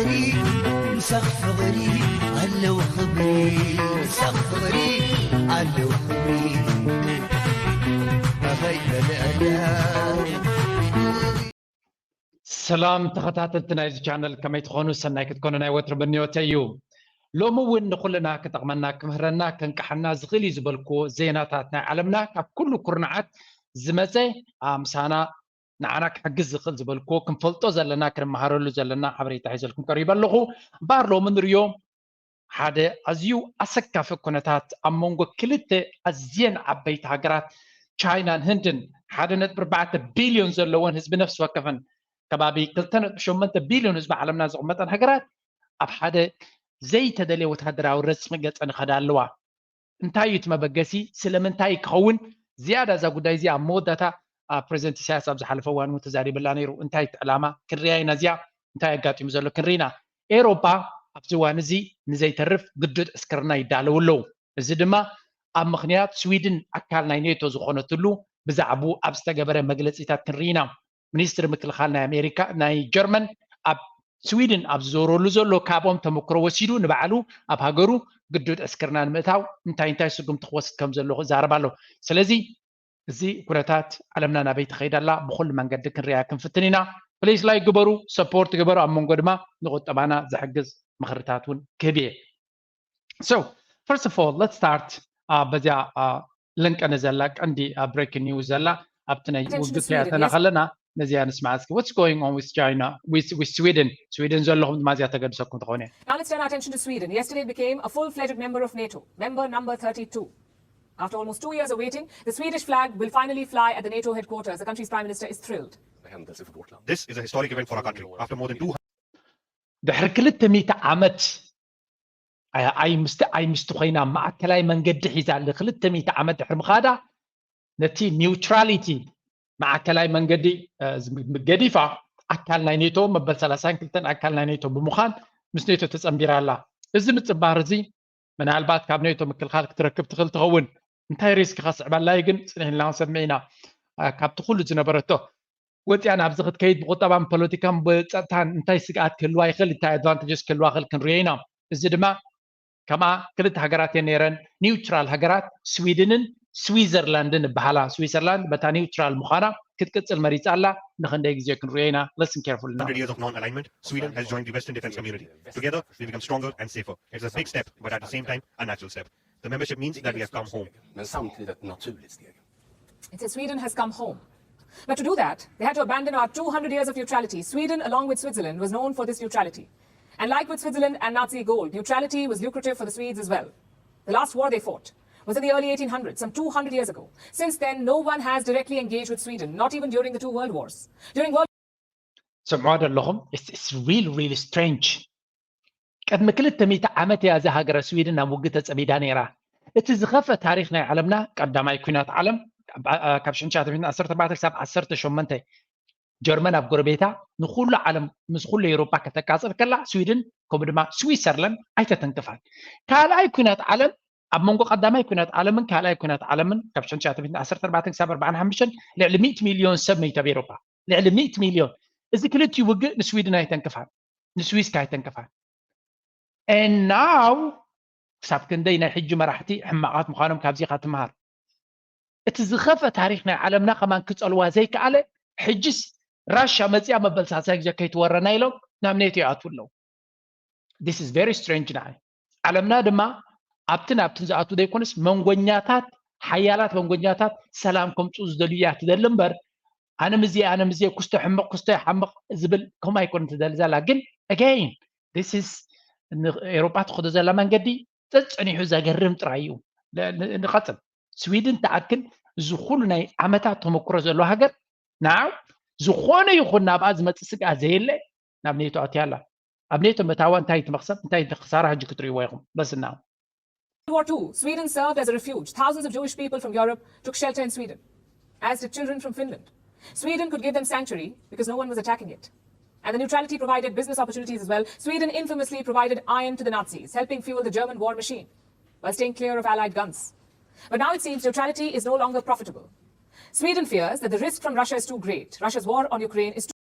ምሳኽ ፍቕሪ ኣለዎ ክብሪ፣ ምሳኽ ፍቕሪ ኣለዎ ክብሪ። ኣኸይ በልዕላ። ሰላም ተኸታተልቲ ናይዚ ቻነል፣ ከመይ ትኾኑ? ሰናይ ክትኮኑ ናይ ወትሩ ምንዮተይ እዩ። ሎሚ እውን ንኹልና ክጠቕመና፣ ክምህረና፣ ከንቅሓና ዝኽእል እዩ ዝበልኩዎ ዜናታት ናይ ዓለምና ካብ ኩሉ ኩርናዓት ዝመፀ፣ ኣ፣ ምሳና ንዓና ክሕግዝ ዝኽእል ዝበልኩዎ፣ ክንፈልጦ ዘለና፣ ክንመሃረሉ ዘለና ሓበሬታ ሒዘልኩም ቀሪበ ኣለኹ። እምበኣር ሎሚ ንሪኦ ሓደ ኣዝዩ ኣሰካፊ ኩነታት ኣብ መንጎ ክልተ ኣዝየን ዓበይቲ ሃገራት ቻይናን ህንድን፣ ሓደ ነጥቢ ኣርባዕተ ቢልዮን ዘለወን ህዝቢ ነፍሲ ወከፈን ከባቢ ክልተ ነጥቢ ሸሞንተ ቢልዮን ህዝቢ ዓለምና ዝቕመጠን ሃገራት ኣብ ሓደ ዘይተደልየ ወታደራዊ ረጽሚ ገጸ ንኸዳ ኣለዋ። እንታይ እዩ እቲ መበገሲ? ስለምንታይ ክኸውን? ዝያዳ እዛ ጉዳይ እዚኣ ኣብ መወዳእታ፣ አ፣ ፕሬዚደንት ኢሳያስ ኣብ ዝሓለፈ እዋን እውን ተዛሪብላ ነይሩ። እንታይ እቲ ዕላማ? ክንሪኣ ኢና እዚኣ። እንታይ ኣጋጢሙ ዘሎ ክንሪና። ኤውሮጳ ኣብዚ እዋን እዚ ንዘይተርፍ ግዱድ ዕስክርና ይዳለዉ ኣለዉ። እዚ ድማ ኣብ ምኽንያት ስዊድን ኣካል ናይ ኔቶ ዝኾነትሉ ብዛዕባኡ ኣብ ዝተገበረ መግለጺታት ክንርኢ ኢና። ሚኒስትሪ ምክልኻል ናይ ኣሜሪካ፣ ናይ ጀርመን ኣብ ስዊድን ኣብ ዝዞረሉ ዘሎ ካብኦም ተመክሮ ወሲዱ ንባዕሉ ኣብ ሃገሩ ግዱድ ዕስክርና ንምእታው እንታይ እንታይ ስጉምቲ ክወስድ ከም ዘለዎ ይዛረብ ኣሎ። ስለዚ እዚ ኩነታት ዓለምና ናበይ ትኸይድ ኣላ ብኹሉ መንገዲ ክንሪኣ ክንፍትን ኢና። ፕሊስ ላይክ ግበሩ፣ ሰፖርት ግበሩ፣ ኣብ መንጎ ድማ ንቁጠባና ዝሕግዝ ምኽርታት እውን ክህብ እየ። So, first of all, let's start, uh, በዚኣ፣ uh, ልንቀነ ዘላ ቀንዲ፣ uh, ብሬኪንግ ኒውስ ዘላ ኣብቲ ናይ Attention to ውግእ ከያተና Sweden, yes. ከለና ነዚኣ ንስማዕ እስኪ። What's going on with China, with, with Sweden? ስዊድን ዘለኹም ድማ እዚኣ ተገድሰኩም ትኾነ። Now let's turn our attention to Sweden. Yesterday it became a full-fledged member of NATO, member number thirty-two. After almost two years of waiting, the Swedish flag will finally fly at the NATO headquarters. The country's prime minister is thrilled. This is a historic event for our country. After more than two ድሕሪ ክልተ ሚእቲ ዓመት ኣይ ምስቲ ኣይ ምስቲ ኮይና ማእከላይ መንገዲ ሒዛ ለ ክልተ ሚእቲ ዓመት ድሕሪ ምኻዳ ነቲ ኒውትራሊቲ ማእከላይ መንገዲ ገዲፋ ኣካል ናይ ኔቶ መበል ሰላሳን ክልተን ኣካል ናይ ኔቶ ብምዃን ምስ ኔቶ ተጸንቢራ ኣላ። እዚ ምጽንባር እዚ ምናልባት ካብ ኔቶ ምክልኻል ክትረክብ ትኽእል ትኸውን። እንታይ ሪስክ ከስዕበላ እዩ ግን ጽኒሕና ክንሰምዕ ኢና። ካብቲ ኩሉ ዝነበረቶ ወፂኣ ናብዚ ክትከይድ ብቁጠባን ፖለቲካን ብፀጥታን እንታይ ስግኣት ክህልዋ ይኽእል እንታይ ኣድቫንቴጅስ ክህልዋ ይኽእል ክንሪኦ ኢና። እዚ ድማ ከምኣ ክልተ ሃገራት እየን ነይረን ኒውትራል ሃገራት ስዊድንን ስዊዘርላንድን ይበሃላ። ስዊዘርላንድ በታ ኒውትራል ምዃና ክትቅፅል መሪፃ ኣላ። ንክንደይ ግዜ ክንሪኦ ኢና። Listen carefully now. hundred years of non-alignment, Sweden has joined the Western Defense Community. Together, we become stronger and safer. It's a big step, but at the same time, a natural step. The membership means that we have come home. Men samtidigt ett naturligt steg. It says Sweden has come home. But to do that, they had to abandon our two hundred years of neutrality. Sweden, along with Switzerland, was known for this neutrality. And like with Switzerland and Nazi gold, neutrality was lucrative for the Swedes as well. The last war they fought was in the early eighteen hundreds, some two hundred years ago. Since then, no one has directly engaged with Sweden, not even during the two world wars. During World ስምዖ ዶ ኣለኹም? It's really, really strange. ቅድሚ ክልተ ሚእቲ ዓመት እያ እዛ ሃገረ ስዊድን ናብ ውግእ ተጸሚዳ ነይራ። እቲ ዝኸፍአ ታሪኽ ናይ ዓለምና ቀዳማይ ኲናት ዓለም ካብ ሽሕን ትሽዓተ ሚእትን ዓሰርተ ኣርባዕተ ክሳብ ዓሰርተ ሸሞንተ ጀርመን ኣብ ጎረቤታ ንኹሉ ዓለም ምስ ኩሉ ኤውሮጳ ከተቃጽል ከላ ስዊድን ከምኡ ድማ ስዊሰርላንድ ኣይተተንክፋን። ካልኣይ ኲናት ዓለም ኣብ መንጎ ቀዳማይ ኲናት ዓለምን ካልኣይ ኲናት ዓለምን ካብ ሽሕን ትሽዓተ ሚእትን ዓሰርተ ኣርባዕተ ክሳብ ኣርባዓን ሓሙሽተን ልዕሊ ሚእቲ ሚልዮን ሰብ መይቱ ኣብ ኤውሮጳ። ልዕሊ ሚእቲ ሚልዮን። እዚ ክልቲኡ ውግእ ንስዊድን ኣይተንክፋን፣ ንስዊስ ከ ኣይተንክፋን። And now ክሳብ ክንደይ ናይ ሕጂ መራሕቲ ሕማቓት ምዃኖም ካብዚ ኢኻ ትምሃር። እቲ ዝኸፍአ ታሪኽ ናይ ዓለምና ከማን ክጸልዋ ዘይከኣለ ሕጅስ ራሻ መጺኣ መበል ሳልሳይ ግዜ ከይትወረና ኢሎም ናብ ኔቶ ይኣትዉ ኣለዉ። This is very strange ንዓይ። ዓለምና ድማ ኣብትን ኣብትን ዝኣትዉ ዘይኮነስ መንጎኛታት ሓያላት መንጎኛታት ሰላም ከምጽኡ ዝደልዩ እያ ትደሊ እምበር ኣነ ምዜ ኣነ ምዜ ኩስቶ ሕምቕ ኩስቶ ይሓምቕ ዝብል ከምኡ ኣይኮነ ትደሊ ዘላ ግን again this is ኤሮጳ ትኸዶ ዘላ መንገዲ ጸጸኒሑ ዘገርም ጥራይ እዩ። ንቐጽል ስዊድን ትኣክል እዚ ኩሉ ናይ ዓመታት ተመክሮ ዘለዎ ሃገር ንዓው ዝኾነ ይኹን ናብኣ ዝመጽእ ስግኣት ዘየለ ናብ ኔቶ ኣትያ ኣላ። ኣብ ኔቶ ምእታዋ እንታይ እቲ መኽሰብ እንታይ እቲ ክሳራ ሕጂ ክትርእይዎ ኢኹም። በስና World War Two, Sweden served as a refuge. Thousands of Jewish people from Europe took shelter in Sweden, as did children from Finland. Sweden could give them sanctuary because no one was attacking it. And the neutrality provided business opportunities as well. Sweden infamously provided iron to the Nazis, helping fuel the German war machine while staying clear of Allied guns. But now it seems neutrality is no longer profitable. Sweden fears that the risk from Russia is too great. Russia's war on Ukraine is too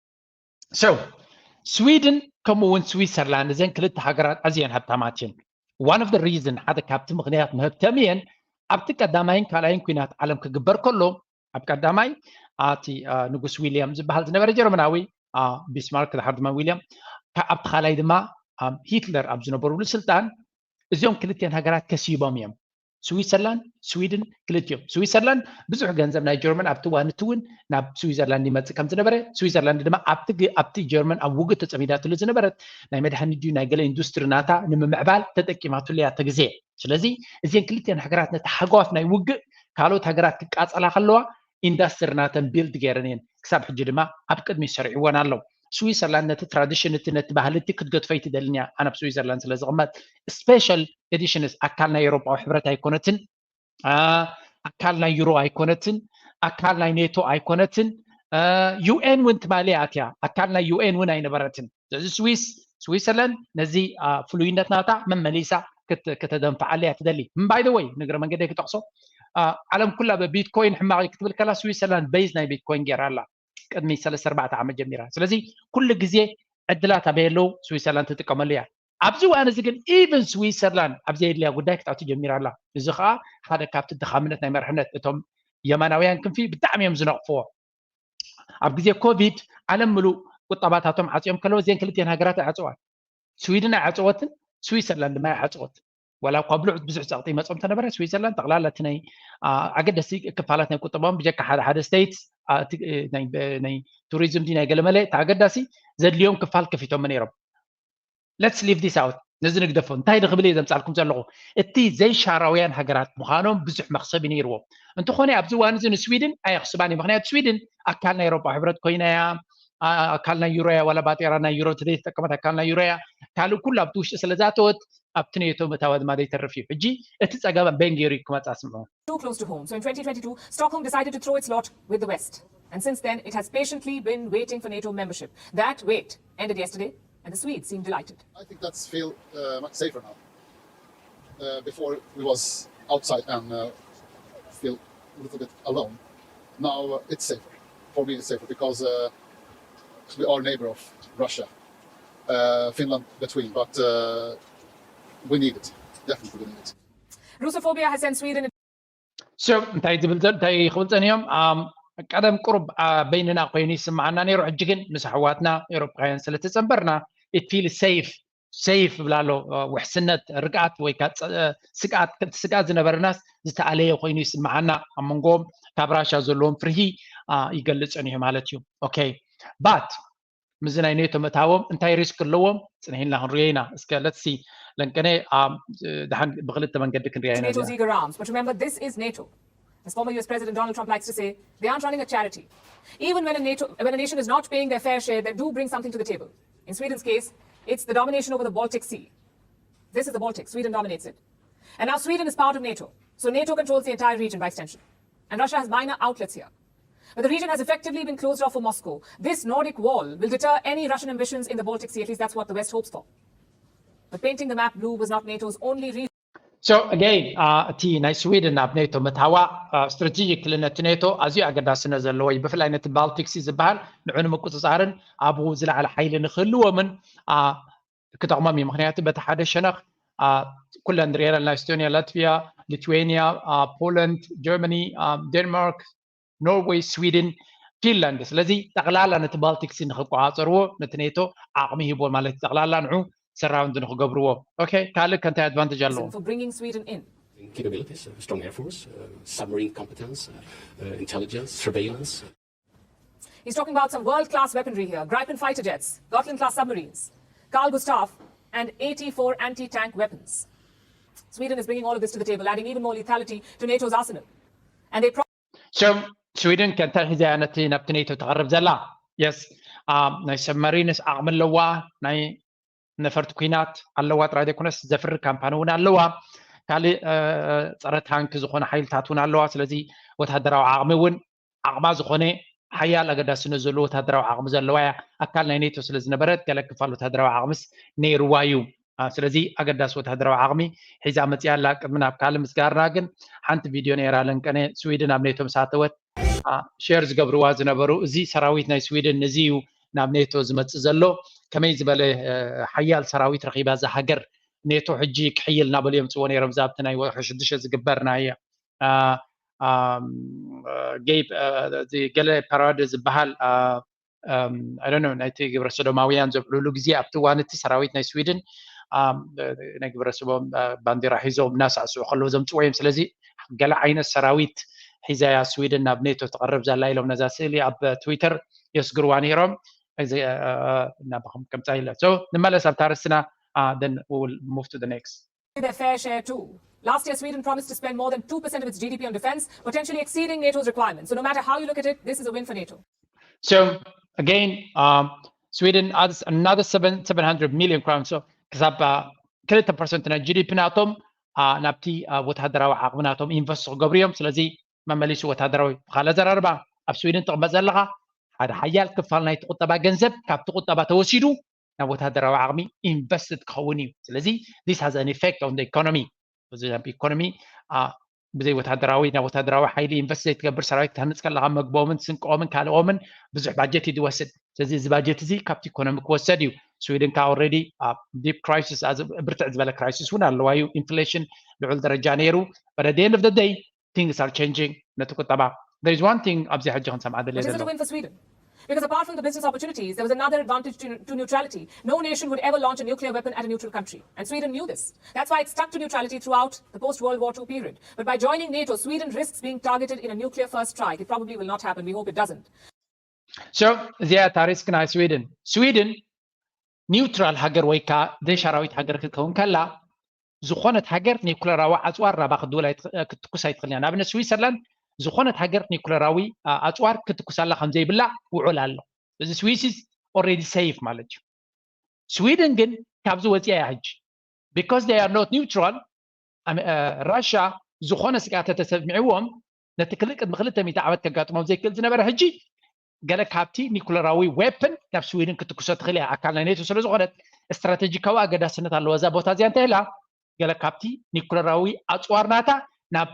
So, ስዊድን ከምኡ እውን ስዊትዘርላንድ እዘን ክልተ ሃገራት ኣዝየን ሃብታማት እየን። One of the reason ሓደ ካብቲ ምክንያት መህብተም እየን ኣብቲ ቀዳማይን ካልኣይን ኩናት ዓለም ክግበር ከሎ ኣብ ቀዳማይ ኣቲ ንጉስ ዊልያም ዝበሃል ዝነበረ ጀርመናዊ ቢስማርክ ድሓር ድማ ዊልያም ኣብቲ ካልኣይ ድማ ሂትለር ኣብ ዝነበሩሉ ስልጣን እዚኦም ክልቲኦን ሃገራት ከሲቦም እዮም። ስዊትዘርላንድ ስዊድን ክልቲኦም ስዊትዘርላንድ ብዙሕ ገንዘብ ናይ ጀርመን ኣብቲ እዋን እቲ እውን ናብ ስዊትዘርላንድ ይመፅእ ከም ዝነበረ ስዊትዘርላንድ ድማ ኣብቲ ጀርመን ኣብ ውግእ ተፀሚዳትሉ ዝነበረት ናይ መድሃኒት ድዩ ናይ ገለ ኢንዱስትሪ ናታ ንምምዕባል ተጠቂማትሉ እያ እቲ ግዜ። ስለዚ እዚን ክልቲኦን ሃገራት ነቲ ሃጓፍ ናይ ውግእ ካልኦት ሃገራት ክቃፀላ ከለዋ ኢንዳስትሪ ናተን ቢልድ ገይረን እየን ክሳብ ሕጂ ድማ ኣብ ቅድሚ ሰሪዕወን ኣሎ። ስዊትዘርላንድ ነቲ ትራዲሽን እቲ ነቲ ባህሊ እቲ ክትገድፎ ኣይትደልን እያ። ኣነ ኣብ ስዊትዘርላንድ ስለ ዝቕመጥ special editions ኣካል ናይ ኤውሮጳዊ ሕብረት ኣይኮነትን፣ ኣካል ናይ ዩሮ ኣይኮነትን፣ ኣካል ናይ ኔቶ ኣይኮነትን፣ ዩኤን እውን ትማሊ ኣትያ ኣካል ናይ ዩኤን እውን ኣይነበረትን። ስለዚ ስዊስ ስዊትዘርላንድ ነዚ ፍሉይነት ናታ መመሊሳ ከተደንፍዓለ እያ ትደሊ። By the way ንግረ መንገደይ ክጠቕሶ ዓለም ኩላ ብቢትኮይን ሕማቕ ክትብል ከላ ስዊትዘርላንድ ቤዝ ናይ ቢትኮይን ገይራ ኣላ ቅድሚ ሰለስተ ኣርባዕተ ዓመት ጀሚራ። ስለዚ ኩሉ ግዜ ዕድላት ኣበይ ኣለዉ ስዊትዘርላንድ ትጥቀመሉ እያ። ኣብዚ እዋን እዚ ግን ኢቨን ስዊትዘርላንድ ኣብ ዘየድልያ ጉዳይ ክትኣቱ ጀሚራ ኣላ። እዚ ከዓ ሓደ ካብቲ ድኻምነት ናይ መርሕነት እቶም የማናውያን ክንፊ ብጣዕሚ እዮም ዝነቕፍዎ። ኣብ ግዜ ኮቪድ ዓለም ምሉእ ቁጠባታቶም ዓፅዮም ከለዉ እዚአን ክልቲአን ሃገራት ኣይዓፀዋን። ስዊድን ኣይዓፀወትን፣ ስዊትዘርላንድ ድማ ኣይዓፀወትን። ዋላ እኳ ብልዑት ብዙሕ ፀቕጢ ይመፅኦም እንተነበረ ስዊትዘርላንድ ጠቕላላ እቲ ናይ ኣገደሲ ክፋላት ናይ ቁጠባኦም ብጀካ ሓደ ሓደ ስቴትስ ናይ ቱሪዝም ዲ ናይ ገለመለ እቲ ኣገዳሲ ዘድልዮም ክፋል ከፊቶም ነይሮም። Let's leave this out። ነዚ ንግደፎ። እንታይ ድኽብል እየ ዘምፃልኩም ዘለኹ? እቲ ዘይሻራውያን ሃገራት ምዃኖም ብዙሕ መኽሰብ ነይርዎም። እንተኾነ ኣብዚ እዋን እዚ ንስዊድን ኣየኽስባን እዩ። ምክንያቱ ስዊድን ኣካል ናይ ኤውሮጳ ሕብረት ኮይና እያ፣ ኣካል ናይ ዩሮ እያ፣ ዋላ ባጤራ ናይ ዩሮ እንተዘይተጠቀመት ኣካል ናይ ዩሮ እያ። ካልእ ኩሉ ኣብቲ ውሽጢ ስለ ዝኣተወት ኣብቲ ኔቶ ምእታዋ ድማ ዘይተርፍ እዩ። ሕጂ እቲ ፀገም በን ገይሩ እዩ ክመፃ ስምዑ። Too close to home. So in twenty twenty-two, Stockholm decided to throw its lot with the West. And since then, it has patiently been waiting for NATO membership. That wait ended yesterday, and the Swedes seem delighted. I think that's feel uh, much safer now. Uh, before we was outside and uh, feel a little bit alone. Now uh, it's safer. For me, it's safer because uh, we are neighbor of Russia. Uh, Finland between, but uh, we need it. Definitely we need it. Russophobia has sent Sweden So እንታይ ዝብል ዘሎ እንታይ ክብል ፀኒኦም ቀደም ቁሩብ በይንና ኮይኑ ይስምዓና ነይሩ። ሕጂ ግን ምስ ኣሕዋትና ኤውሮጳውያን ስለተፀንበርና it feel safe safe ይብል ኣሎ። ውሕስነት፣ ርግኣት ወይ ስግኣት ስግኣት ዝነበረናስ ዝተኣለየ ኮይኑ ይስምዓና። ኣብ መንጎም ካብ ራሻ ዘለዎም ፍርሂ ይገልፅ ኒሆ ማለት እዩ። Okay but ምስዚ ናይ ኔቶ ምእታዎም እንታይ ሪስክ ኣለዎም ፅንሒልና ክንሪኦ ኢና። እስከ let's see ለንቀነ ድሓን ብክልተ መንገዲ ክንሪኣ ኢና። NATO Sieger arms. But remember, this is NATO. As former U S President Donald Trump likes to say, they aren't running a charity. Even when a, NATO, when a nation is not paying their fair share, they do bring something to the table. In Sweden's case, it's the domination over the Baltic Sea. This is the Baltic. Sweden dominates it. And now Sweden is part of NATO. So NATO controls the entire region by extension. And Russia has minor outlets here. But the region has effectively been closed off for Moscow. This Nordic wall will deter any Russian ambitions in the Baltic Sea. At least that's what the West hopes for. But painting the map blue was not NATO's only reason. So again እቲ ናይ ስዊድን ኣብ ኔቶ ምእታዋ ስትራቴጂክ ክልነት ኔቶ ኣዝዩ ኣገዳስነት ዘለዎ እዩ። ብፍላይ ነቲ ባልቲክ ሲ ዝበሃል ንዑ ንምቁፅፃርን ኣብኡ ዝለዓለ ሓይሊ ንክህልዎምን ክጠቕሞም እዩ። ምክንያቱ በቲ ሓደ ሸነኽ ኩለን ንሪኤን ኣለና፣ ኤስቶኒያ፣ ላትቪያ፣ ሊትዌኒያ፣ ፖላንድ፣ ጀርመኒ፣ ዴንማርክ፣ ኖርዌይ፣ ስዊድን፣ ፊንላንድ። ስለዚ ጠቕላላ ነቲ ባልቲክ ሲ ንክቆፃፀርዎ ነቲ ኔቶ ዓቕሚ ሂቦ ማለት እዩ። ጠቕላላ ንዑ ሰራውንድ ንክገብርዎ። Okay ካልእ ከ እንታይ ኣድቫንቴጅ ኣለዎ? For bringing Sweden in. Capabilities, uh, strong air force, uh, submarine competence, uh, uh, intelligence, surveillance. He's talking about some world-class weaponry here. Gripen fighter jets, Gotland-class submarines, Carl Gustaf, and eighty-four anti-tank weapons. Sweden is bringing all of this to the table, adding even more lethality to NATO's arsenal. And they pro- So ስዊድን ከ እንታይ ሒዛ እያ ነቲ ናብቲ ኔቶ ተቐርብ ዘላ? Yes ናይ ሰብመሪንስ ዓቕሚ ኣለዋ፣ ናይ ነፈርቲ ኩናት ኣለዋ ጥራይ ዘይኮነስ ዘፍሪ ካምፓኒ እውን ኣለዋ። ካልእ ፀረ ታንክ ዝኾነ ሓይልታት እውን ኣለዋ። ስለዚ ወታደራዊ ዓቕሚ እውን ዓቕማ ዝኾነ ሓያል ኣገዳስነት ዘለዎ ወታደራዊ ዓቕሚ ዘለዋ እያ። ኣካል ናይ ኔቶ ስለ ዝነበረት ገለ ክፋል ወታደራዊ ዓቕምስ ነይርዋ እዩ። ስለዚ ኣገዳሲ ወታደራዊ ዓቕሚ ሒዛ መፅያ ኣላ። ቅድሚ ናብ ካልእ ምስጋርና ግን ሓንቲ ቪድዮ ነይራ ለንቀነ ስዊድን ኣብ ኔቶ ምስ ኣተወት ሼር ዝገብርዋ ዝነበሩ እዚ ሰራዊት ናይ ስዊድን እዚ እዩ ናብ ኔቶ ዝመፅእ ዘሎ። ከመይ ዝበለ ሓያል ሰራዊት ረኺባ እዛ ሃገር፣ ኔቶ ሕጂ ክሕይል እናበሉ እዮም ፅዎ ነይሮም። እዛ ኣብቲ ናይ ወርሒ ሽዱሽተ ዝግበር ናይ ገለ ፓራድ ዝበሃል ናይቲ ግብረ ሰዶማውያን ዘብዕሉሉ ግዜ ኣብቲ እዋን እቲ ሰራዊት ናይ ስዊድን ናይ ግብረ ሰዶም ባንዲራ ሒዞም እናሳዕስዑ ከለዉ ዘምፅዎ እዮም። ስለዚ ገለ ዓይነት ሰራዊት ሒዛያ ስዊድን ናብ ኔቶ ትቐርብ ዘላ ኢሎም ነዛ ስእሊ ኣብ ትዊተር የስግርዋ ነይሮም። እናበኹም ከምፃ ኢለ ንመለስ ኣብታ ርስትና then we will move to the next. Their fair share too. Last year, Sweden promised to spend more than two percent of its G D P on defense, potentially exceeding NATO's requirements. So, no matter how you look at it, this is a win for NATO. So, again, um, Sweden adds another seven, seven hundred million crowns. So, ክሳብ ክልተ ፐርሰንት ናይ ጂ ዲ ፒ ናቶም ናብቲ ወታደራዊ ዓቕሚ ናቶም ኢንቨስት ክገብሩ እዮም። ስለዚ መመሊሱ ወታደራዊ ብካል ኣዘራርባ ኣብ ስዊድን ትቕመጥ ዘለኻ ሓደ ሓያል ክፋል ናይቲ ቁጠባ ገንዘብ ካብቲ ቁጠባ ተወሲዱ ናብ ወታደራዊ ዓቕሚ ኢንቨስትድ ክኸውን እዩ። ስለዚ this has an effect on the economy። ኢኮኖሚ ብዘይ ወታደራዊ ናብ ወታደራዊ ሓይሊ ኢንቨስት ዘይትገብር ሰራዊት ክትሃንፅ ከለካ መግቦምን ስንቆምን ካልኦምን ብዙሕ ባጀት እዩ ዝወስድ። ስለዚ እዚ ባጀት እዚ ካብቲ ኢኮኖሚ ክወሰድ እዩ። ስዊድን ከ already ኣብ ዲፕ ክራይሲስ ብርትዕ ዝበለ ክራይሲስ እውን ኣለዋ እዩ። ኢንፍሌሽን ልዑል ደረጃ ነይሩ። But at the end of the day things are changing። ነቲ ቁጠባ there is one thing ኣብዚ ሕጂ ክንሰምዓ ደልየ Which is a ዘሎ win for Sweden. Because apart from the business opportunities, there was another advantage to, to neutrality. No nation would ever launch a nuclear weapon at a neutral country. And Sweden knew this. That's why it stuck to neutrality throughout the post World War two period. But by joining NATO, Sweden risks being targeted in a nuclear first strike. It probably will not happen. We hope it doesn't. So እዚኣ እታ ሪስክ ናይ ስዊድን። ስዊድን ኒውትራል ሃገር ወይ ከዓ ዘይሻራዊት ሃገር ክትከውን ከላ ዝኾነት ሃገር ኒኩለራዊ ኣፅዋር ናባ ክትድውል ኣይትኽ- ክትትኩስ ኣይትኽእልን እያ። ንኣብነት ስዊሰርላንድ ዝኾነት ሃገር ኒኩለራዊ ኣ- ኣፅዋር ክትኩሳላ ከምዘይብላ ውዑል ኣሎ። እዚ ስዊስ is already safe ማለት እዩ። ስዊድን ግን ካብዚ ወፂኣ እያ ሕጂ። Because they are not neutral፣ ኣመ- እ፣ ራሻ ዝኾነ ስግኣት ተተሰሚዕዎም ነቲ ክልእ ቅድሚ ክልተ ሚእቲ ዓመት ከጋጥሞም ዘይክእል ዝነበረ ሕጂ ገለ ካብቲ ኒኩለራዊ ዌፕን ናብ ስዊድን ክትኩሶ ትኽእል እያ። ኣካል ናይ ኔቶ ስለ ዝኾነት ስትራቴጂካዊ ኣገዳስነት ኣለዋ እዛ ቦታ እዚኣ። እንታይ ኢላ ገለ ካብቲ ኒኩለራዊ ኣፅዋር ናታ ናብ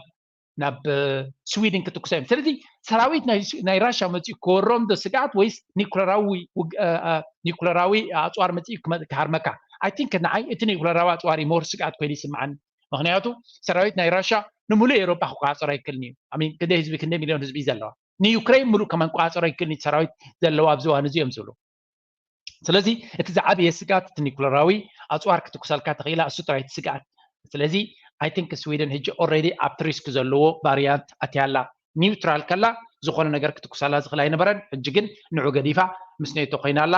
ናብ እ፣ ስዊድን ክትኩሶ እዮም። ስለዚ ሰራዊት ናይ ስ- ናይ ራሻ መፂኡ ክወሮም ዶ ስግኣት ወይስ ኒኩለራዊ ውግ- እ፣ እ፣ ኒኩለራዊ ኣፅዋር መፂኡ ክመ- ክሃርመካ? I think ንዓይ እቲ ኒኩለራዊ ኣፅዋር እዩ ሞር ስግኣት ኮይኑ ይስምዓኒ። ምክንያቱ ሰራዊት ናይ ራሻ ንምሉእ ኤውሮጳ ክቆፃፀሮ ኣይክእልን እዩ። I mean ክንደይ ህዝቢ ክንደይ ሚሊዮን ህዝቢ እዩ ዘለዋ? ንዩክሬን ምሉእ ከማን ክቆፃፀሮ ኣይክእልን እዩ ሰራዊት ዘለዋ ኣብዚ እዋን እዚ እዮም ዝብሉ። ስለዚ እቲ ዝዓበየ ስግኣት እቲ ኒኩለራዊ ኣፅዋር ክትኩሰልካ ተኽኢላ እሱ ጥራይ እቲ ስግኣት። ስለዚ I think ስዊድን ሕጂ already ኣብቲ ሪስክ ዘለዎ ቫሪያንት ኣትያ ኣላ። ኒውትራል ከላ ዝኾነ ነገር ክትኩሳላ ዝኽእል ኣይነበረን። ሕጂ ግን ንዑ ገዲፋ ምስ ኔቶ ኮይና ኣላ።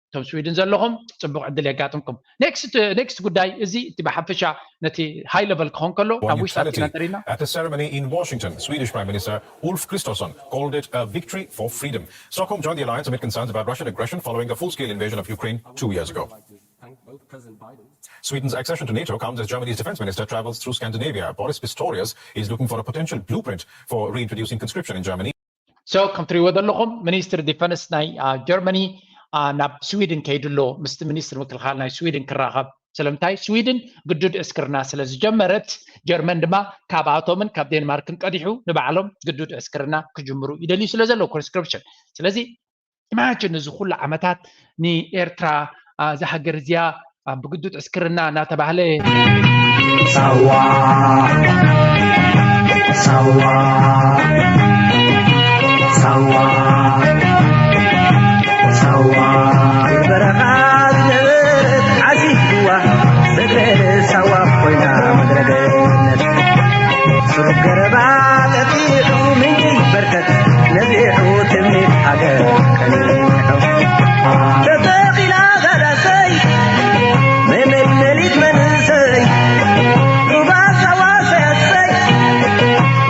እቶም ስዊድን ዘለኹም ፅቡቕ ዕድል የጋጥምኩም። ኔክስት ኔክስት ጉዳይ እዚ እቲ ብሓፈሻ ነቲ ሃይ ለቨል ክኸውን ከሎ One ካብ ውሽጢ neutrality. ኣጥቂና እንተሪና At a ceremony in Washington, Swedish Prime Minister Ulf Kristersson called it a victory for freedom. Stockholm joined the alliance amid concerns about Russian aggression following a full-scale invasion of Ukraine two years ago. Sweden's accession to NATO comes as Germany's defense minister travels through Scandinavia. Boris Pistorius is looking for a potential blueprint for reintroducing conscription in Germany. So ከም ትሪእዎ ዘለኹም ሚኒስትር ዲፈንስ ናይ ጀርመኒ ናብ ስዊድን ከይዱ ኣሎ ምስቲ ሚኒስትር ምክልኻል ናይ ስዊድን ክራኸብ። ስለምንታይ? ስዊድን ግዱድ ዕስክርና ስለ ዝጀመረት ጀርመን ድማ ካብኣቶምን ካብ ዴንማርክን ቀዲሑ ንባዕሎም ግዱድ ዕስክርና ክጅምሩ ይደልዩ ስለ ዘለዉ ኮንስክሪፕሽን። ስለዚ ኢማጅን እዚ ኩሉ ዓመታት ንኤርትራ እዛ ሃገር እዚኣ ብግዱድ ዕስክርና እናተባህለ ሳዋ ሳዋ ሳዋ ሳዋ በረኻ ዝነበረት ዓሲብዋ ምድረ ሳዋ ኮይና ምድረ ገነት ስሩብ ገረባ ጠጢዑ ምንጪ በርከት ነቢዑ ትምኒት ሃገር ቀኒሑ ተተኺላ ጋዳሰይ መመልመሊት መንእሰይ ሩባ ሳዋ ሰያሰይ